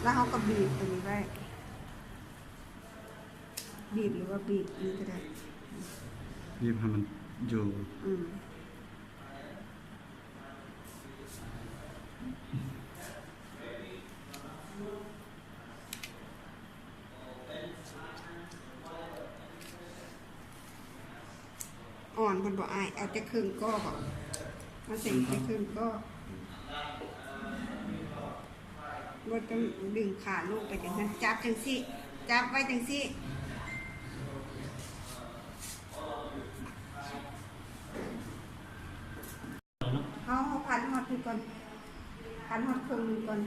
ແລ້ວເຮົາກໍບີບຕົວນີ້ໄວ້ ບີບ ຫຼືວ່າບີບນີ້ກໍໄດ້ ບີບໃຫ້ມັນ ຢູ່ ອືມ ອ່ອນເພິ່ນບໍ່ອ້າຍ ເອົາແຕ່ເຄິ່ງກໍ ເອົາໃສ່ແຕ່ເຄິ່ງກໍ ບໍ່ຕ້ອງດຶງຂາລູກໄປຈັ່ງຊັ້ນ ຈັບຈັ່ງຊີ້ ຈັບໄວ້ຈັ່ງຊີ້ ເຮົາ ເຮົາພັນຮອດພີ້ກ່ອນ ພັນຮອດເຄິ່ງໜຶ່ງກ່ອນ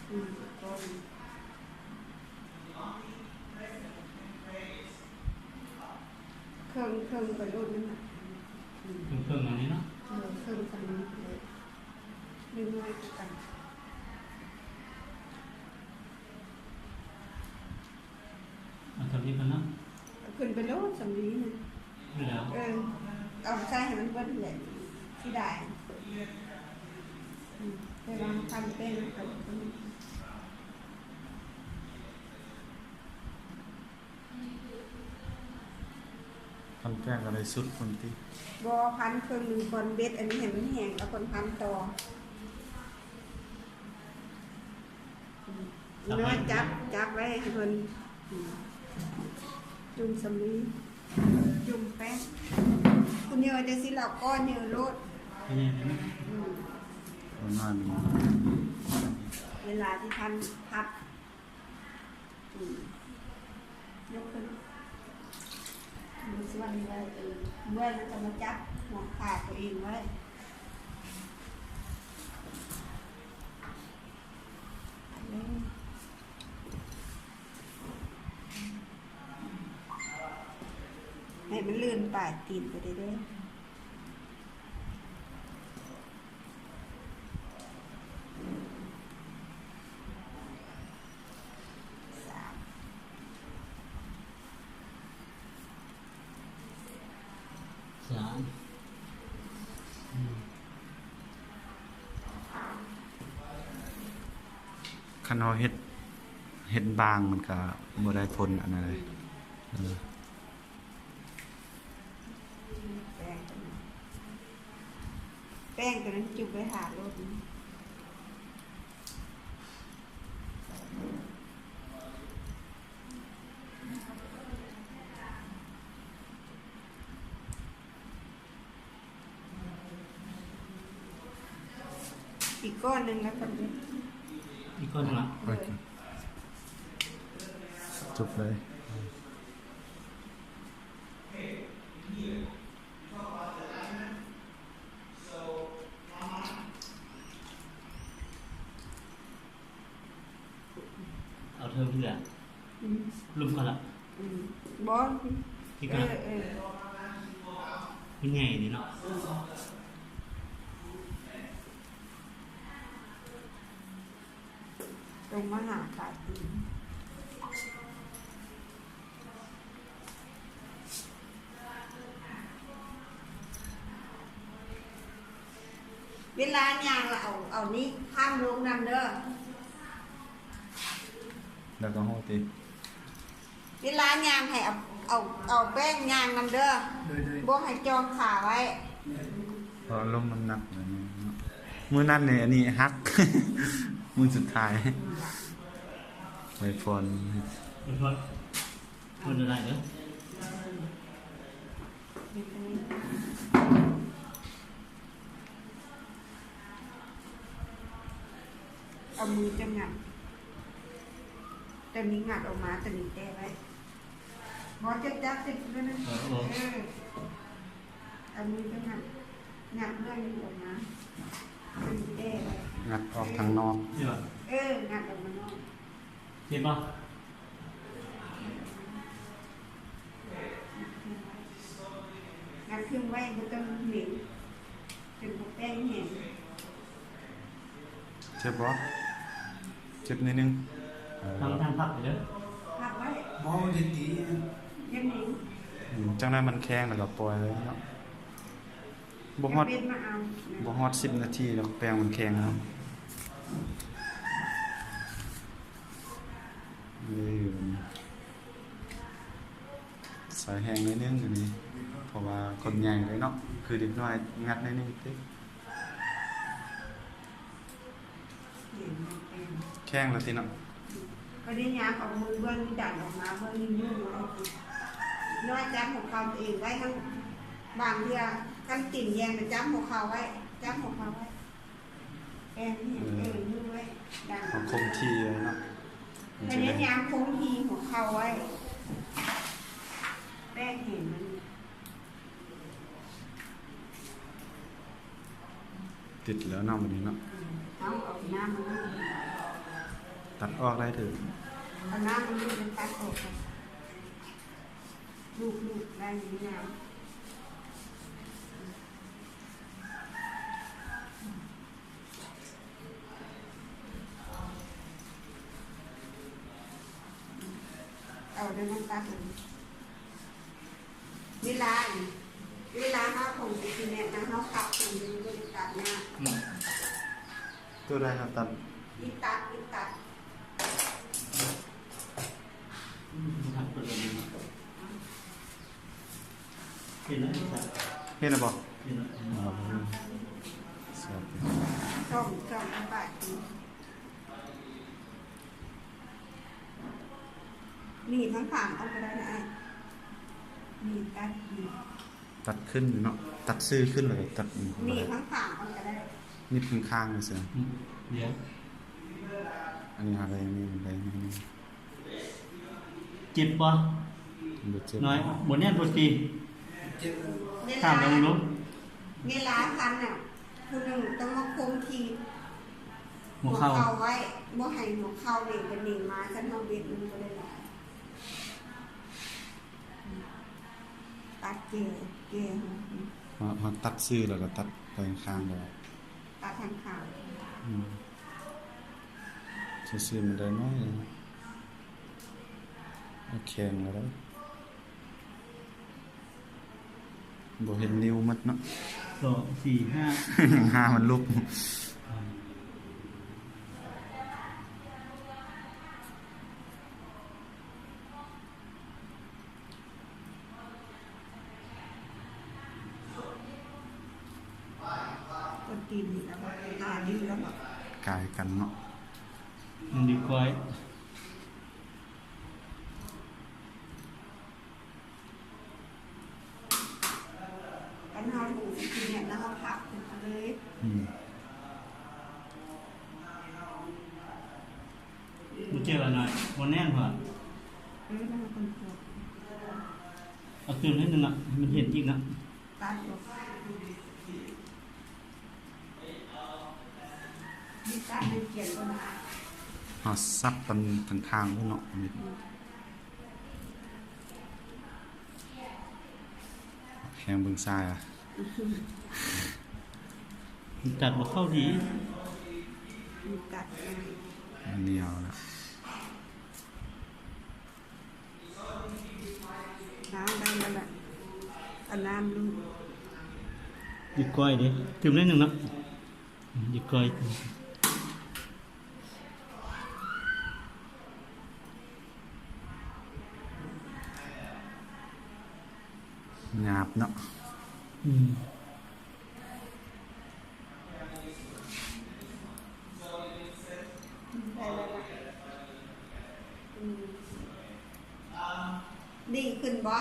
ອືມ ກ່ອນ ເຄິ່ງ ເຄິ່ງໄປໂລດນັ້ນນະ ອືມ ເຄິ່ງໆ ອັນນີ້ເນາະ ເອີ ເຄິ່ງສ່ຳນີ້ ນ້ອຍໆຄືກັນ ເອົາສ່ຳນີ້ກ່ອນເນາະ ຂຶ້ນໄປໂລດສ່ຳນີ້ນະ ຢູ່ແລ້ວ ເອີ ເອົາໃສ່ໃຫ້ມັນເບິດແຫຼະ ຊິໄດ້ ອືມ ແຕ່ວ່າເຮົາພັນແປ້ງນຳກັນ ພັນແປ້ງກໍໄດ້ສຸດພຸ້ນຕິ ບໍ່ ພັນເຄິ່ງໜຶ່ງກ່ອນ ເບັດອັນນີ້ໃຫ້ມັນແຫ້ງ ແລ້ວຄ່ອຍພັນຕໍ່ ອືມ ນ້ອຍຈັບ ຈັບໄວ້ໃຫ້ເພິ່ນ ອືມ ຈຸ່ມສຳລີ ຈຸ່ມແປ້ງ ຄຸນເຍີຈັ່ງຊີ້ ແລ້ວກໍເຍີໂລດ ອືມ ປະມານນີ້ ເວລາທີ່ທ່ານພັດ ອືມ ຍົກຂຶ້ນ ມືສ່ວນນີ້ໄວ້ ເອີ ເມື່ອຍແລ້ວກໍມາຈັບຫົວຂາຕົວເອງໄວ້ ໃຫ້ມັນລື່ນປາຍຕີນໄປເລື້ອຍໆ. ສາມ ສາມ ອືມ ຄັນເຮົາເຮັດ ເຮັດບາງມັນກະບໍ່ໄດ້ຜົນອັນນັ້ນເລີຍ ອືມ ເອີ. ແປ້ງຕົວນັ້ນ ແປ້ງຕົວນັ້ນຈຸບໄວ້ຖ້າໂລດ. ອີກກ້ອນໜຶ່ງລະກັນເດີ ອີກກ້ອນໜຶ່ງລະ ໂອເຄ ຈົບເລີຍ. ເອົາເທິງເທື່ອ ອືມ ລຸ່ມເຂົາລະ ອືມ ບໍ່ ທີ່ກະ ເອີ ເອີ ມັນໃຫຍ່ນີ້ເນາະ ອືມ. ຕົງມາຫາປາຍຕີນ ເວລາຍ່າງລະເອົາ ເອົານີ້ຄ້ຳລົງນຳເດີ ແລ້ວກໍຮູ້ຕິ. ເວລາຍ່າງໃຫ້ເອົາ ເອົາ ເອົາແປ້ງຍ່າງນຳເດີ ໂດຍໆ ບໍ່ໃຫ້ຈ່ອງຂາໄວ້ ເພາະລົງນ້ຳໜັກແລ້ວເນາະ ມື້ນັ້ນນີ້ອັນນີ້ຫັກ ມື້ສຸດທ້າຍ ໄວພອນ ໄວພອນ ເພິ່ນໄດ້ເດີ. ເອົາມືຈັ່ງງັດ ຕົວນີ້ງັດອອກມາ ຕົວນີ້ແຕະໄວ້ ບໍ່ຈັບ ຈັບຕິດຢູ່ນັ້ນ ເອີ ເອີ ເອົາມືຈັ່ງງັດ ງັດເລື່ອຍນີ້ອອກມາ ຕົວນີ້ແຕະໄວ້ ງັດອອກທາງນອກ ເອີ ງັດອອກມານອກ. ເຫັນບໍ່? ງັດເຄື່ອງໄວ້ ບໍ່ຕ້ອງເໜັງ ຈົນບໍ່ແປ້ງແຫ້ງ. ເຈັບບໍ່? ເຈັບໜ້ອຍໜຶ່ງ. ເອີ ທາງທ່ານພັກໄວ້ເດີ ພັກໄວ້ ບໍ່ໄດ້ຕີ ຢ່າເໜັງ. ອືມ ຈັ່ງໃດມັນແຂງແລ້ວກໍປ່ອຍເລີຍເນາະ. ບໍ່ຮອດ ບໍ່ຮອດສິບນາທີແລ້ວແປ້ງມັນແຂງແລ້ວ. ເອີ ໃສ່ແຮງໜ້ອຍໜຶ່ງອັນນີ້. ເພາະວ່າຄົນໃຫຍ່ເດ້ເນາະ ຄືເດັກນ້ອຍງັດໃນນີ້ຕິ ແຂງລະຕິເນາະ. ກໍໄດ້ຍາມເອົາມືເບື້ອງນີ້ດັນອອກມາ ເບື້ອງນີ້ຍູ້ເອົາຕິ ນ້ອຍຈັບຫົວເຂົ່າຕົວເອງໄວ້ ທັງບາງເທື່ອຄັນຕີນແຍງກໍຈັບຫົວເຂົ່າໄວ້ ຈັບຫົວເຂົ່າໄວ້ ແປງເຫັນເອີ ມືໄວ້ ດັນ ເຮົາຄົງທີ່ໄວ້ເນາະ ພະຍາຍາມຄົງທີ່ຫົວເຂົ່າໄວ້ ແປງເຫັນມັນ ຕິດແລ້ວເນາະ ບັດນີ້ເນາະ ເອົາ ເອົານ້ຳມັນ ຕັດອອກໄດ້ເດີ ເອົານ້ຳມັນ ມັນຕັດອອກ ລູບໆ ໄດ້ຢູ່ ເອົາແນວນັ້ນຕັດ ເວລາ ເວລາເຮົາຖົງຊິແມ່ນນະ ເຮົາພັບເປັນຢູ່ ບໍ່ໄດ້ຕັດຍາກ ອືມ ໂຕໃດເຮົາຕັດ ອີຕັດ ອີຕັດ ເຫັນແລ້ວ ເຫັນແລ້ວບໍ່? ເຫັນແລ້ວ ເອີ ສາທຸ ຊ່ອງ ຊ່ອງອະປາດ ໜີບຂ້າງໆ ເອົາກໍໄດ້ນະອ້າຍ ໜີບຕັດ ໜີບ ຕັດຂຶ້ນເນາະ ຕັດຊື່ຂຶ້ນ ແລ້ວກໍຕັດ ໜີບຂ້າງໆ ເອົາກໍໄດ້ ໜີບຂ້າງໆ ຊື່ ອືມ ດຽວ ອັນນີ້ຫາໄດ້ ນີ້ໄດ້ ນີ້ ເຈັບບໍ່? ບໍ່ເຈັບ ນ້ອຍ ບໍ່ແໜ້ນບໍ່ຕີ ເຈັບ ຖາມເບິ່ງດູ ເວລາພັນນະ ຜູ້ໜຶ່ງຕ້ອງມາຄົງທີ່ຫົວເຂົ່າ ຫົວເຂົ່າໄວ້ ບໍ່ໃຫ້ຫົວເຂົ່າເໜັງໄປເໜັງມາ ຄັນເຮົາເບັດມັນບໍ່ໄດ້ຫຼາຍ ຕັດແກ່ ແກ່ ເຮົາ ເຮົາຕັດຊື່ ແລ້ວກໍຕັດໄປຂ້າງໆ ແລ້ວ ຕັດທາງຂ້າງ ອືມ ຊື່ໆ ມັນໄດ້ໜ້ອຍ ແຂງແລ້ວເດ້ ບໍ່ເຫັນນິ້ວໝົດເນາະ ສອງ ສີ່ ຫ້າ ຫ້າມັນຫຼຸບ ກາຍກັນເນາະ ມັນດີກວ່າ ອັນເຮົາຖືກກິນເນຍ ແລ້ວເຮົາພັບຂຶ້ນມາເລີຍ ອືມ ບໍ່ເຈັບອັນນັ້ນ ບໍ່ແໜ້ນຫວາ ເອີ ແລ້ວມັນກໍ ເອົາຕື່ມໜ້ອຍໜຶ່ງນະ ໃຫ້ມັນເຫັນອີກນະ ຕັດອອກ ເຮົາສັບມັນຂ້າງໆ ພຸ້ນເນາະ ແຮງເບິ່ງຊ້າຍ ຕັດບໍ່ເຂົ້າດີ ມັນໜຽວນະ ເອົາ ໄດ້ແລ້ວລະ ເອົານ້ຳລູບ ດີກວ່າເດ້ ຕື່ມໜ້ອຍໜຶ່ງເນາະ ດີກວ່າ ຫຍາບເນາະ ອືມ ໄດ້ແລ້ວລະ ອືມ ດີຂຶ້ນບໍ່?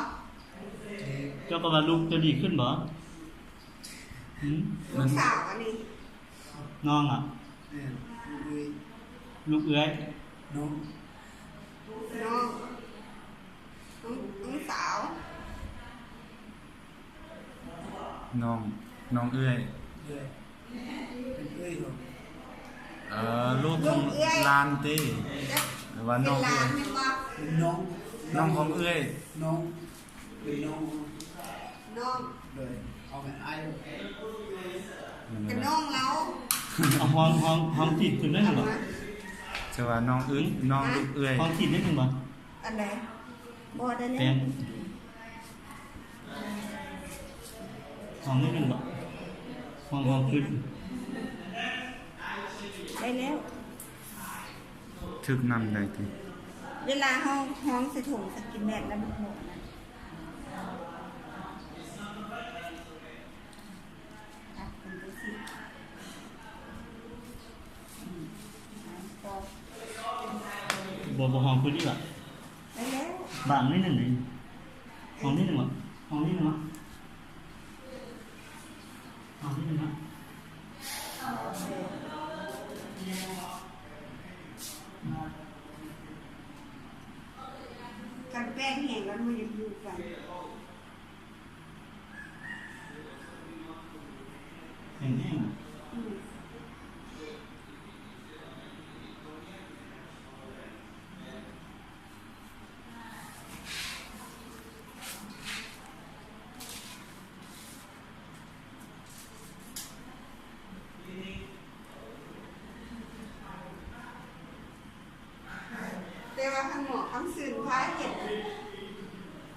ເຈົ້າກໍວ່າລູກເຈົ້າດີຂຶ້ນບໍ່? ຫືມ? ລູກສາວອັນນີ້ ນ້ອງອະ? ແມ່ນ ລູກເອື້ອຍ ລູກເອື້ອຍ ນ້ອງ ນ້ອງ ນ້ອງ ນ້ອງສາວ ນ້ອງ ນ້ອງເອື້ອຍ ເອື້ອຍ ເປັນເອື້ອຍເນາະ ເອີ ລູກຂອງ ລູກເອື້ອຍ ຫຼານຕິ ເຈົ້າ ຫຼືວ່ານ້ອງເອື້ອຍ ເປັນຫຼານແມ່ນບໍ່? ເປັນນ້ອງ ນ້ອງຂອງເອື້ອຍ ນ້ອງ ເປັນນ້ອງ ນ້ອງ ໂດຍ ເອົາແມ່ນອ້າຍ ແມ່ນ ເປັນນ້ອງລາວ ເອົາຫ້ອງ ຫ້ອງ ຫ້ອງຕີນຂຶ້ນໄດ້ບໍ່? ເຈົ້າວ່ານ້ອງອຶ້ງ ນ້ອງ ຮະ? ລູກເອື້ອຍ ຫ້ອງຕີນໄດ້ບໍ່? ອັນໃດ? ບໍ່ໄດ້ແລ້ວ ແປງ ຫ້ອງນີ້ແມ່ນບໍ່? ຫ້ອງ ຫ້ອງຂຶ້ນ ໄດ້ແລ້ວ ຖືກນຳໄດ້ຕິ? ເວລາເຮົາຫ້ອງໃສ່ຖົງສະກິນແມັດແລ້ວມັນບໍ່ອັນນັ້ນ ບໍ່ ບໍ່ ຫ້ອງຄືນີ້ຫວາ? ໄດ້ແລ້ວ. ບາງໜ້ອຍໜຶ່ງເດ້. ຫ້ອງນີ້ໜຶ່ງຫວາ? ຫ້ອງນີ້ໜຶ່ງຫວາ? ຫ້ອງນີ້ໜຶ່ງຫວາ? ຄັນແປ້ງແຫ້ງແລ້ວມັນຢາກຢູ່ກັນ. ແຫ້ງໆ ອືມ. ແຕ່ວ່າທາງໝໍຄຳຊື່ພາເຮັດ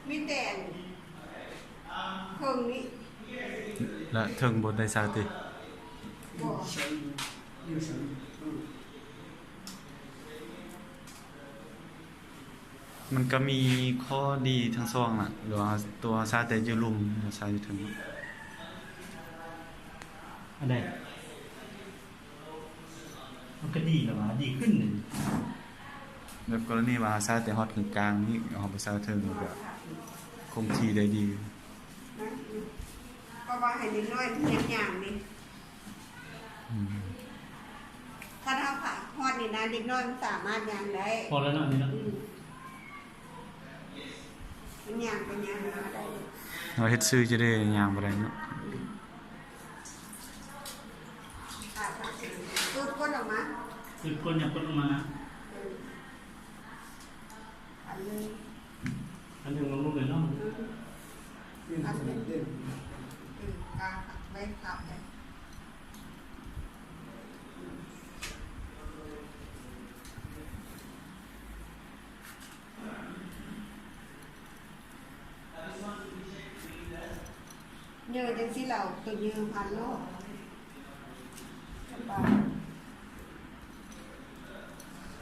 ມີແຕ່ເຄິ່ງນີ້ ແລະ ເທິງບໍ່ໄດ້ໃສ່ຕິ? ບໍ່. ມັນກໍມີຂໍ້ດີທັງສອງນະ ຫຼືວ່າຕົວໃສ່ແຕ່ຢູ່ລຸ່ມ ບໍ່ໃສ່ຢູ່ເທິງ. ອັນໃດ? ມັນກໍດີແລ້ວວ່າ ດີຂຶ້ນເດ. ແບບກໍລະນີວ່າເຮົາໃສ່ແຕ່ຮອດກາງໆນີ້ ເຮົາບໍ່ໃສ່ເທິງ ມັນກໍຄົງທີ່ໄດ້ດີ. ເພາະວ່າໃຫ້ເດັກນ້ອຍມັນຍັງຍ່າງນີ້. ອືມ. ຄັນເຮົາຫາຮອດນີ້ນະ ເດັກນ້ອຍມັນສາມາດຍ່າງໄດ້. ພໍແລ້ວເນາະ ນີ້ເນາະ. ອືມ. ມັນຍ່າງໄປຍ່າງມາໄດ້. ເຮົາເຮັດຊື່ຈະໄດ້ຍ່າງບໍ່ໄດ້ເນາະ. ອືມ. ຕູດກົ້ນອອກມາ. ຕູດກົ້ນ ຫຍັບກົ້ນອອກມາ. ເອີ. ອັນນີ້ ອັນນີ້ມັນບໍ່ແມ່ນເນາະ. ອືມ. ອັນນີ້ ເອີ ກາໄວ້ພັບໄດ້. ເຢີຈັ່ງຊີ້ແລ້ວ ໂຕເຢີພັນໂລດ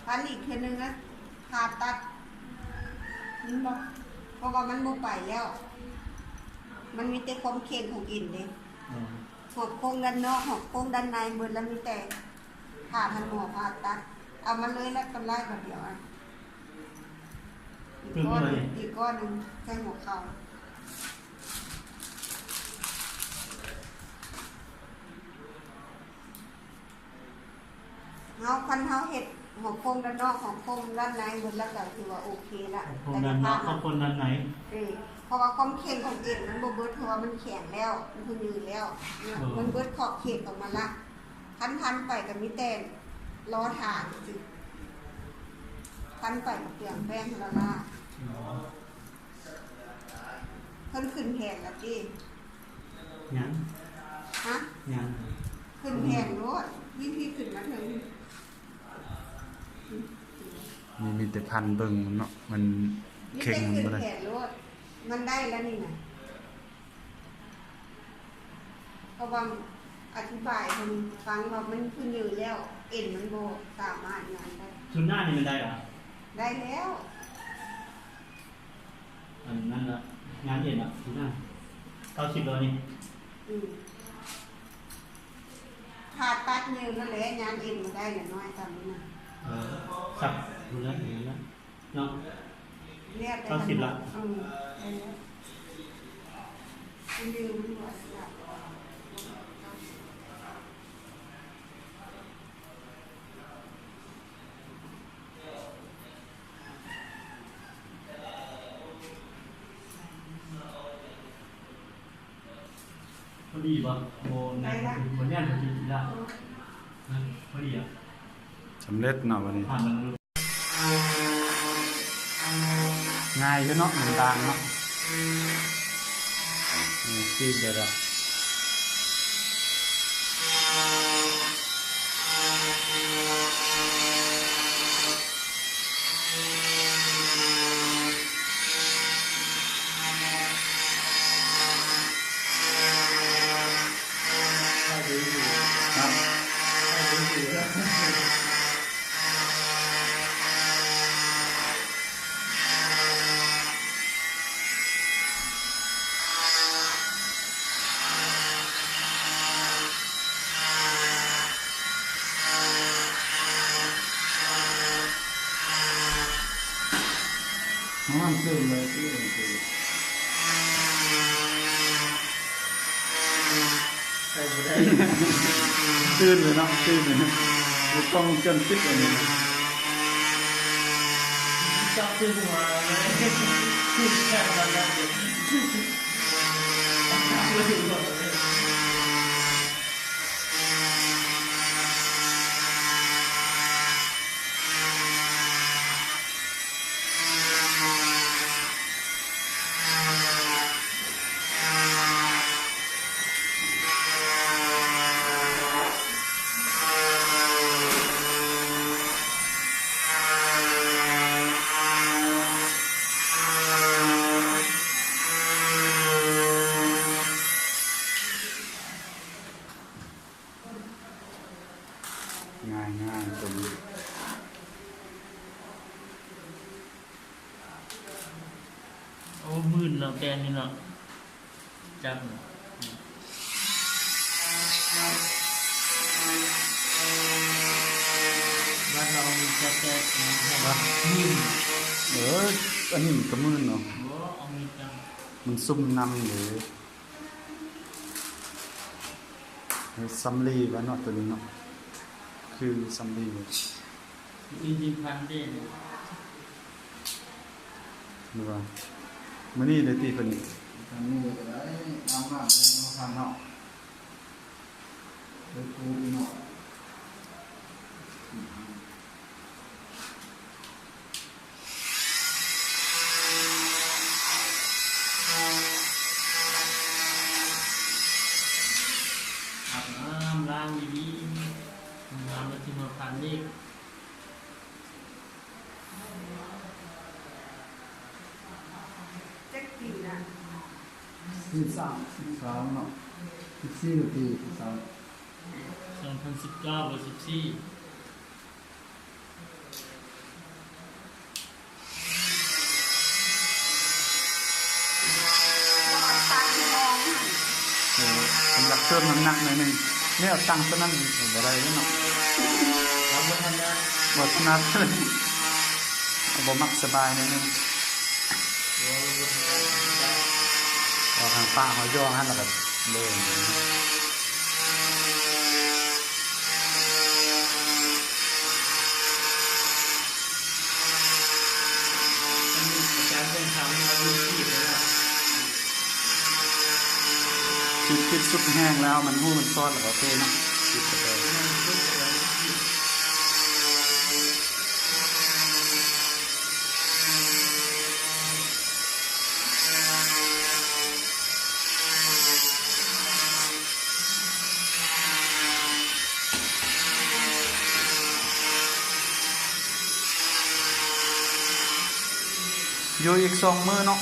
ພັນອີກເທື່ອໜຶ່ງນະ ຜ່າຕັດ ເຫັນບໍ່? ເພາະວ່າມັນບໍ່ໄປແລ້ວ ມັນມີແຕ່ຄວາມເຄັ່ງຂອງເອັນເດ້. ອືມ. ຫອບໂຄ້ງດ້ານນອກ ຫອບໂຄ້ງດ້ານໃນເບິດ ແລ້ວມີແຕ່ຜ່າ ທ່ານໝໍຜ່າຕັດ ເອົາມາເລີຍ ແລ້ວກໍໄລ່ບາດດຽວອະ. ອີກກ້ອນ ອີກກ້ອນໜຶ່ງໃສ່ຫົວເຂົ່າ. ເຮົາ ຄັນເຮົາເຮັດຫົວໂຄ້ງດ້ານນອກ ຫົວໂຄ້ງດ້ານໃນເບິດແລ້ວ ກໍຖືວ່າໂອເຄລະ. ຫົວໂຄ້ງດ້ານນອກ ຫົວໂຄ້ງດ້ານໃນ. ເອີ ເພາະວ່າຄວາມເຄັ່ງຂອງເອັນມັນບໍ່ເບິດ ເພາະວ່າມັນແຂງແລ້ວ ມັນພະຍືແລ້ວ ເອີ ມັນເບິດຂອບເຂດຂອງມັນລະ. ຄັນທັນໄປກໍມີແຕ່ລໍຖ້າຊື່ໆ ທັນໄປກໍເປືອງແປ້ງລະລາ. ເອີ. ເພິ່ນຂຶ້ນແຜນລະຕິ? ຍັງ. ຮະ? ຍັງ. ຂຶ້ນແຜນໂລດ ວິທີຂຶ້ນມາເທິງ. ມີ ມີແຕ່ພັນເບິ່ງເນາະ ມັນເຄັ່ງມັນບໍ່ໄດ້. ມີແຕ່ຂຶ້ນແຜນໂລດ ມັນໄດ້ລະນີ້ນະ. ເພາະວ່າອະທິບາຍເພິ່ນຟັງວ່າມັນພະຍືແລ້ວ ເອັນມັນບໍ່ສາມາດຫຍັງໄດ້. ຊຸດໜ້ານີ້ມັນໄດ້ຫວາ? ໄດ້ແລ້ວ. ອັນນັ້ນລະ ງານເອັນລະ ຊຸດໜ້າ ເກົ້າສິບແລ້ວນີ້. ອືມ. ຜ່າຕັດເຍີນັ້ນແຫຼະ ງານເອັນມັນໄດ້ລະນ້ອຍສ່ຳນີ້ນະ. ເອີ ສັກພຸ້ນລະ ເອີ ເນາະ ເກົ້າສິບລະ. ອືມ ເອີ ມັນຢູ່ ມັນບໍ່ສະຫຼາດ. ພໍດີບໍ່? ບໍ່ ໄດ້ລະ ບໍ່ແໜ້ນພໍດີລະ ພໍດີລະ. ສຳເລັດເນາະ ບັດນີ້ ຜ່ານແລ້ວ. ງ່າຍຢູ່ເນາະ ໜ້າຕ່າງເນາະ ເອີ ປີ້ງໄດ້ແລ້ວ. ຄ ນອນຕື່ນເລີຍ ຕື່ນເລີຍ ໃສ່ບໍ່ໄດ້ ຕື່ນເລີຍເນາະ ຕື່ນເລີຍ ມີກ້ອງວົງຈອນປິດເລີຍ ຈັບຕື່ນຫົວເລີຍ ຈັບມາແລ້ວ ຈັບມາເລີຍ. ງ່າຍໆ ຕົວນີ້ ໂອ້ ມື່ນເນາະ ແປງນີ້ເນາະ ຈັບ ບາດເຮົາມີແຕ່ແປງນີ້ ເອີ ອັນນີ້ມັນກະມື່ນເນາະ ບໍ່ ເອົາມີດຈັບ ມັນຊຸ່ມນ້ຳເດ້. ເອີ ສຳລີວ່າເນາະ ໂຕນີ້ເນາະ ຄືສຳລີ ອີຈິງພັນເດ້ ຫຼືວ່າມື້ນີ້ໄດ້ຕິເພິ່ນນີ້ ທາງນີ້ກໍໄດ້ ອາບນ້ຳເນາະ ທາງເນາະ ໄປປູເນາະ. ອາບນ້ຳລ້າງດີໆ ງາມແລ້ວຈຶ່ງມາພັນອີກ. ຈັກປີລະ? ສິບສາມ ສິບສາມເນາະ ສິບສີ່ປີ ສິບສາມ ສອງພັນສິບເກົ້າ ສິບສີ່. ເອີ ເພິ່ນຢາກເພີ່ມນ້ຳໜັກໜ້ອຍໜຶ່ງ ແນວຕັ້ງຕົວນັ້ນບໍ່ໄດ້ເນາະ ບໍ່ຖະໜັດ ບໍ່ມັກສະບາຍໜ້ອຍໜຶ່ງ ເອົາທາງປະເຮົາຢ່ອງຫັ້ນລະກໍເລີຍ. ຄືຄິດສຸດແຮງແລ້ວ ມັນຮູ້ມັນຊອດແລ້ວກໍໂອເຄເນາະ ຄິດໄປ. ຢູ່ອີກສອງມື້ເນາະ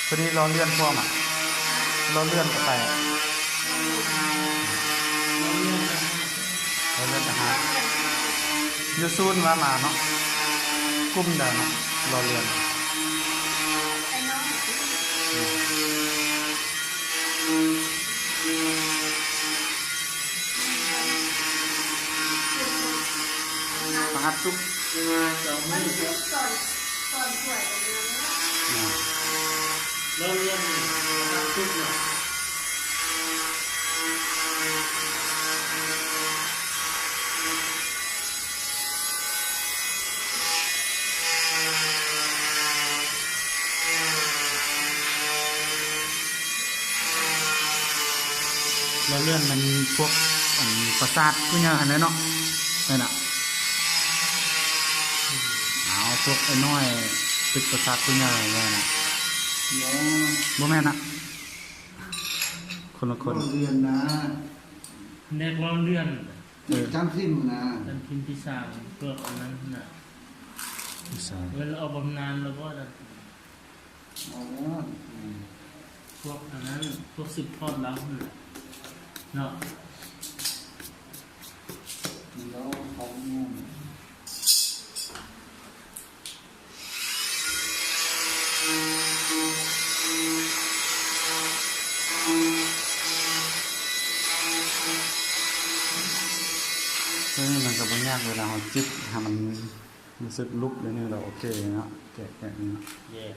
ພໍດີລໍເລື່ອນພ້ອມ ລໍເລື່ອນກໍໄປ ລໍເລື່ອນອາຫານ ຢູ່ສູນວ່າມາເນາະ ກຸ່ມໃດເນາະ ລໍເລື່ອນ ພະຫັດສຸກ ສອງມື້ ວັນສຸກຕອນ ຕອນສວຍ ແມ່ນ ລໍເລື່ອນ ພະຫັດສຸກເນາະ. ລໍເລື່ອນແມ່ນພວກ ອັນ ປະສາດຜູ້ໃຫຍ່ຫັ້ນແຫຼະເນາະ ແມ່ນນະ ເອົາ ພວກອ້າຍນ້ອຍຕຶກປະສາດຜູ້ໃຫຍ່ຫັ້ນນະ ບໍ່ ບໍ່ແມ່ນນະ ຄົນລະຄົນ ລໍເລື່ອນນະ ແຜນກລໍເລື່ອນ ເອີ ຈຳສິນນະ ຈຳສິນທີ່ສ້າງພວກອັນນັ້ນນະ ທີ່ສ້າງ ເວລາອອກບຳນານແລ້ວບໍ່ນະ ອອກແລ້ວ ອືມ ພວກອັນນັ້ນ ພວກສືບທອດລາວຫັ້ນນະ ເນາະ ແລ້ວເຂົາ ເອີ ມັນກໍບໍ່ຍາກ ເວລາເຮົາຈິກໃຫ້ມັນ ຮູ້ສຶກລຸບດຽວນີ້ແລ້ວ ໂອເຄເນາະ ແກະ ແກະນີ້ເນາະ ແຍກ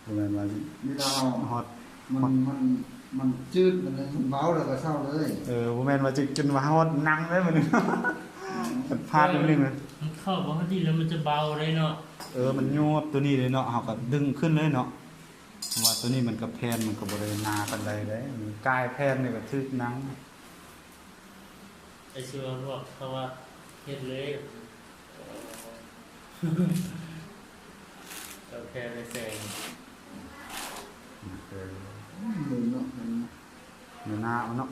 ບໍ່ແມ່ນວ່າ ເວລາເຮົາ ຮອດ ມັນ ຮອດ ມັນ ມັນຈືດ ມັນ ມັນເບົາແລ້ວກໍເຊົາເລີຍ ເອີ ບໍ່ແມ່ນວ່າຈະຈົນວ່າຮອດໜັງເລີຍ ມັນ ອືມ ພາດໜ້ອຍໜຶ່ງນະ ມັນເຂົ້າບໍ່ພໍດີແລ້ວມັນຈະເບົາເລີຍເນາະ ເອີ ມັນຍວບຕົວນີ້ເລີຍເນາະ ເຮົາກໍດຶງຂຶ້ນເລີຍເນາະ ເພາະວ່າຕົວນີ້ມັນກໍແຜ່ນ ມັນກໍບໍ່ໄດ້ໜາປານໃດເດ້ ມັນກາຍແຜ່ນນີ້ກໍຖືກໜັງ. ໄອ້ຊິວ່າບອກເຂົາວ່າເຮັດເລີຍ ເອົາແຄ່ໄປແຊງ ເອີ ເບິ່ງເນາະ ເບິ່ງເນາະ ເບິ່ງໜ້າເອົາເນາະ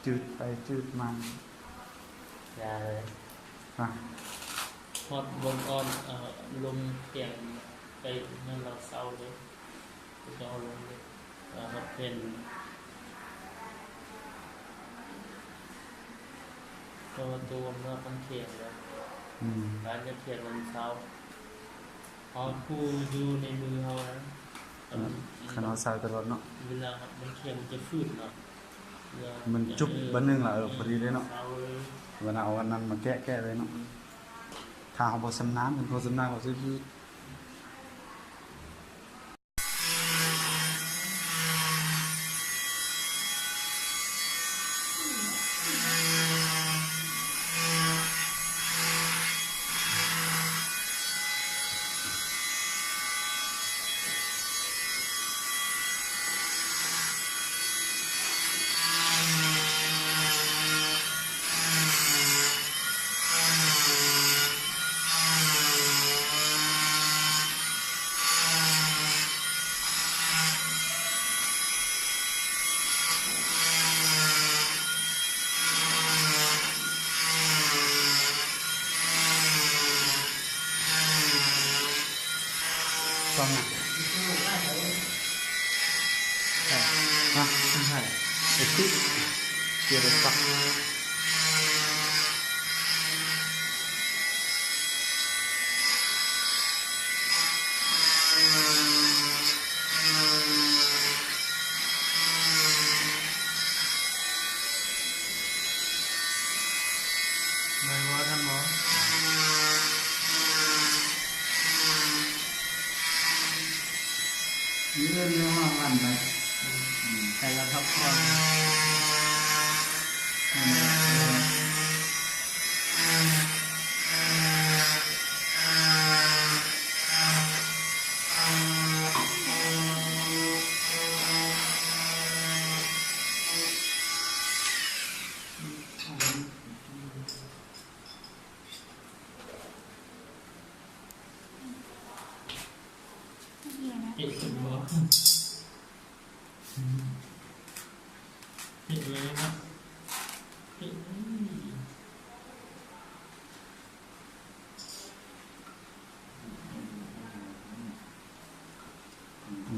ຈືດໄປຈືດມາ ຢ່າເລີຍ ຮະ ຮອດບ່ອນອ່ອນ ອາ ລົມແຂງໄປນັ້ນລາວເຊົາເລີຍ. ເຈົ້າລົງເລີຍ ເອີ ເປັນ ເພາະວ່າໂຕມັນເນາະ ມັນແຂງແລ້ວ ອືມ ການຈະແຂງມັນເຊົາ ເຮົາຄູ່ຢູ່ໃນມືເຮົານະ ອືມ ຄັນເຮົາໃສ່ຕະຫຼອດເນາະ ເວລາມັນແຂງມັນຈະຝືດເນາະ ມັນຈຸບ ເອີ ບາດໜຶ່ງລະ ເອີ ເອີ ພໍດີເລີຍເນາະ ເຊົາເລີຍ ເວລາເອົາອັນນັ້ນມາແກະ ແກະເລີຍເນາະ ອືມ ຖ້າເຮົາບໍ່ຊຳນານ ເປັນຄົນຊຳນານເຂົາຊິຝືດ. ເງິນໃນຫ້ອງອັນໃດ ໃສ່ລະພັກຜ່ອນ. ເຕະຂຶ້ນບໍ່? ເຕະເລີຍເນາະ ເຕະເລີຍ.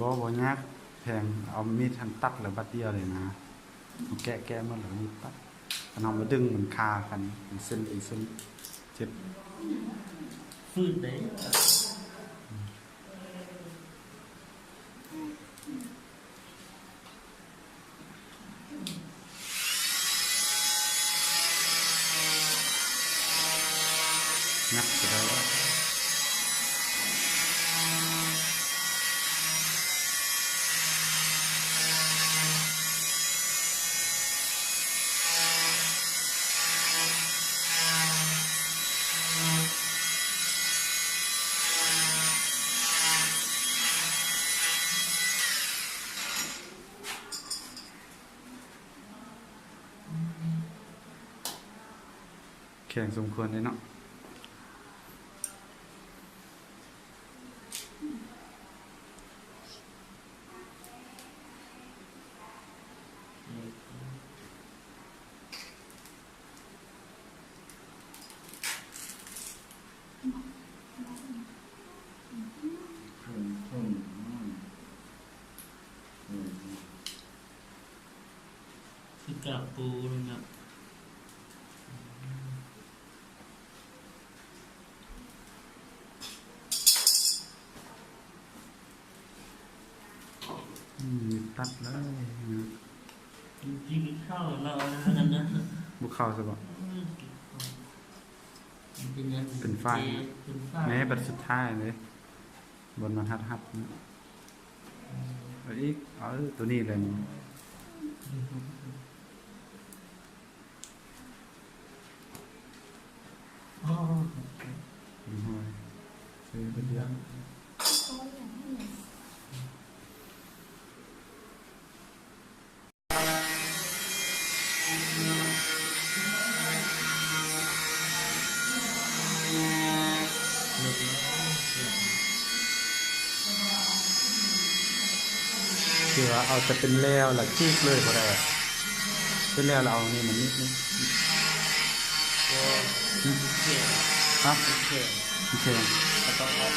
ບໍ່ ບໍ່ຍາກ ແພງ ເອົາມີດຫັ້ນຕັດແລ້ວບາດດຽວເລີຍນະ ແກະ ແກະໝົດແລ້ວມີດຕັດ ຄັນເຮົາບໍ່ດຶງມັນຄາກັນ ເປັນເສັ້ນເປັນເສັ້ນ ເຈັບ ຝືດເດ້. ງັດກໍໄດ້. ແຂງສົມຄວນເດ້ເນາະ. ຄືກາບປູນະ ອືມ ຕັດເລີຍນະ ກິນເຂົ້າແລ້ວນະ ບໍ່ເຂົ້າຊະບໍ? ອືມ. ເປັນຝ້າຍ ເປັນຝ້າຍ ແມ່ນບັດສຸດທ້າຍເດ້ ບ່ອນມັນຮັດໆ ເອົາອີກ ເອົາໂຕນີ້ແຫຼະນີ້. ອໍ ເປັນຫ້ອຍ ເອີ ເປັນເດືອນ. ຄືວ່າເອົາແຕ່ເປັນແລ້ວລະຈີກເລີຍບໍ່ໄດ້ ເປັນແລ້ວລະເອົານີ້ມັນນິດໜຶ່ງ. ບໍ່ ຫຶ? ແຂງ ຮະ? ແຂງ ແຂງ ກໍຕ້ອງເອົາ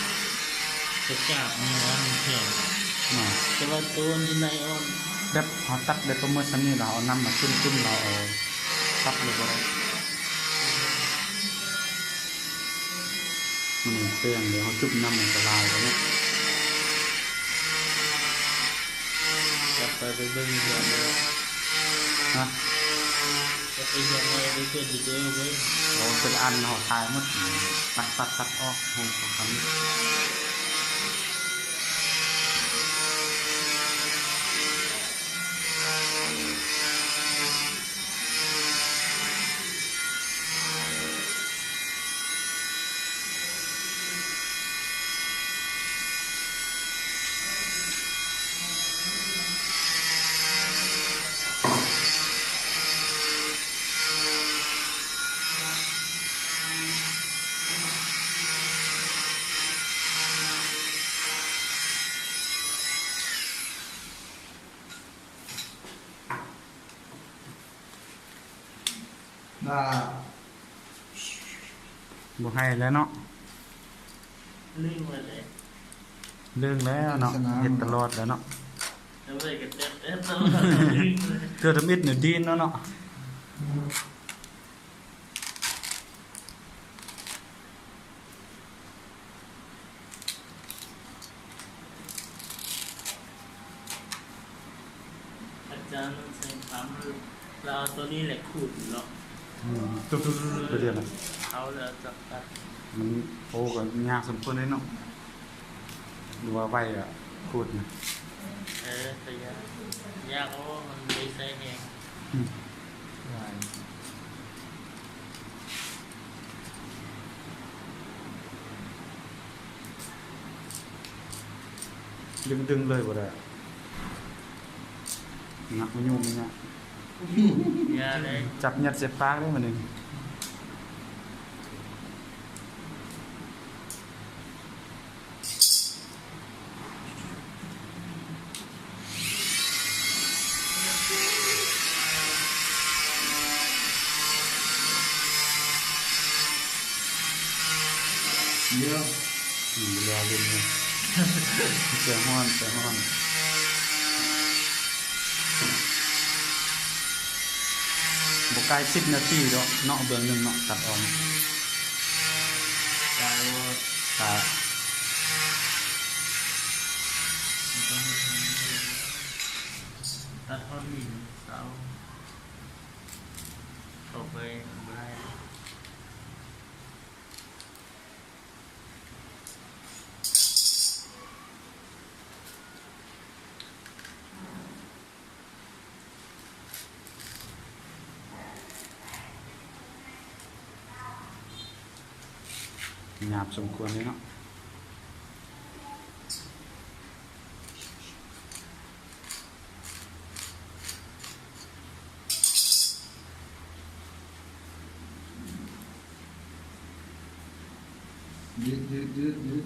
ໄປກາບນີ້ນະ ມັນແຂງ. ແຕ່ວ່າໂຕນີ້ໄດ້ອ່ອນ ແບບເຮົາຕັດໄດ້ປະມານສ່ຳນີ້ລະ ເອົານ້ຳມາຈຸ້ມໆ ລະເອົາຕັດເລີຍບໍ່ໄດ້. ມັນແປ້ງເດ ເຮົາຈຸບນ້ຳມັນກະລາຍແລ້ວເນາະ. ກັບໄປ ໄປເບິ່ງເຮືອນເດີ. ຮະ? ກັບໄປເຮືອນໃໝ່ເດີ ເກີດຢູ່ເດີເວີຍ. ໂອ້ ເປັນອັນເຮົາຖ່າຍໝົດ ຕັດ ຕັດ ຕັດອອກ ໂອ້ ຂອງຄັນ. ບໍ່ໃຫ້ແລ້ວເນາະ ເລື່ອງແລ້ວເນາະ ເຮັດຕະຫຼອດແລ້ວເນາະ ເທື່ອທຳອິດນີ້ດີນແລ້ວເນາະ. ອາຈານມັນໃສ່ຄຳ ລະເອົາໂຕນີ້ແຫຼະຂູດເນາະ ອືມ ຕຸດໆໆ ໄປເລື້ອຍນະ ເອົາແລ້ວຈັບຕັດ ມັນ ໂອ້ ກໍຍາກສົມຄວນເດເນາະ ຫຼືວ່າໄວອະຂູດນະ ເອີ ກໍຍາກ ຍາກ ໂອ້ ມັນໄດ້ໃຊ້ແຮງ ອືມ ດຶງໆ ເລີຍບໍ່ໄດ້ ໜັກ ມາຫຍຸ້ງນີ້ນະ ຢ່າເລີຍ ຈັບຍັດໃສ່ປາກເລີຍບາດນີ້. ເຍອະ ອືມ ເວລາຫຼິ້ນເນາະ ໃຈຮ້ອນ ໃຈຮ້ອນ. ບໍ່ໃກ້ສິບນາທີດອກເນາະ ເບື້ອງໜຶ່ງເນາະ ຕັດອອກ ຕາຍ ຕາຍ ຕັດຮອດນີ້ເຊົາ ເຂົ້າໄປບໍ່ໄດ້. ຫຍາບສົມຄວນເລີຍເນາະ. ຢືດ ຢືດ ຢືດ ຢືດ.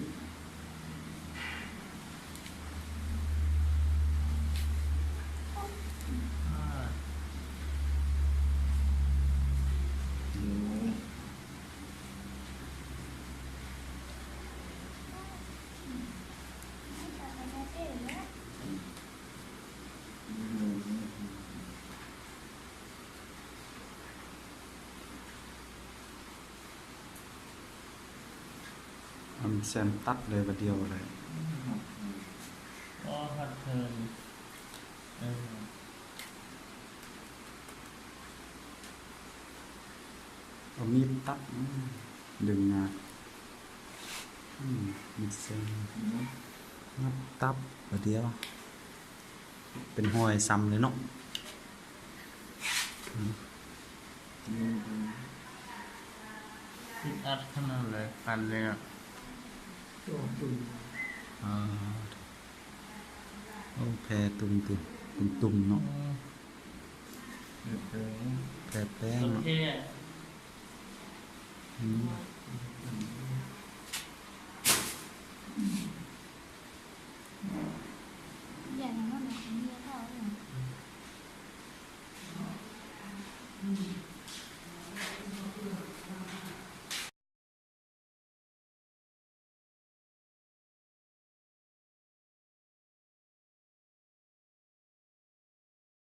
ອັນແຊມຕັດເລີຍບາດດຽວເລີຍ. ອໍ ຮັດເທີນ ເອີ ເອົາມີດຕັດ. ດຶງງານ ອືມ ມັນເຊິ່ງ ອືມ ງັບຕັບບາດດຽວ ເປັນຮອຍຊ້ຳເລີຍເນາະ ອືມ ອືມ ອຶດອັດຂະໜາດເລີຍ ຄັນເລີຍ ໂອ້ ຕຸ່ມ ອ່າ ໂອ້ ແຜຕຸ່ມຕິ ເປັນຕຸ່ມເນາະ ອືມ ແຜແປ້ງ ແຜແປ້ງເນາະ ໂອເຄ ອືມ.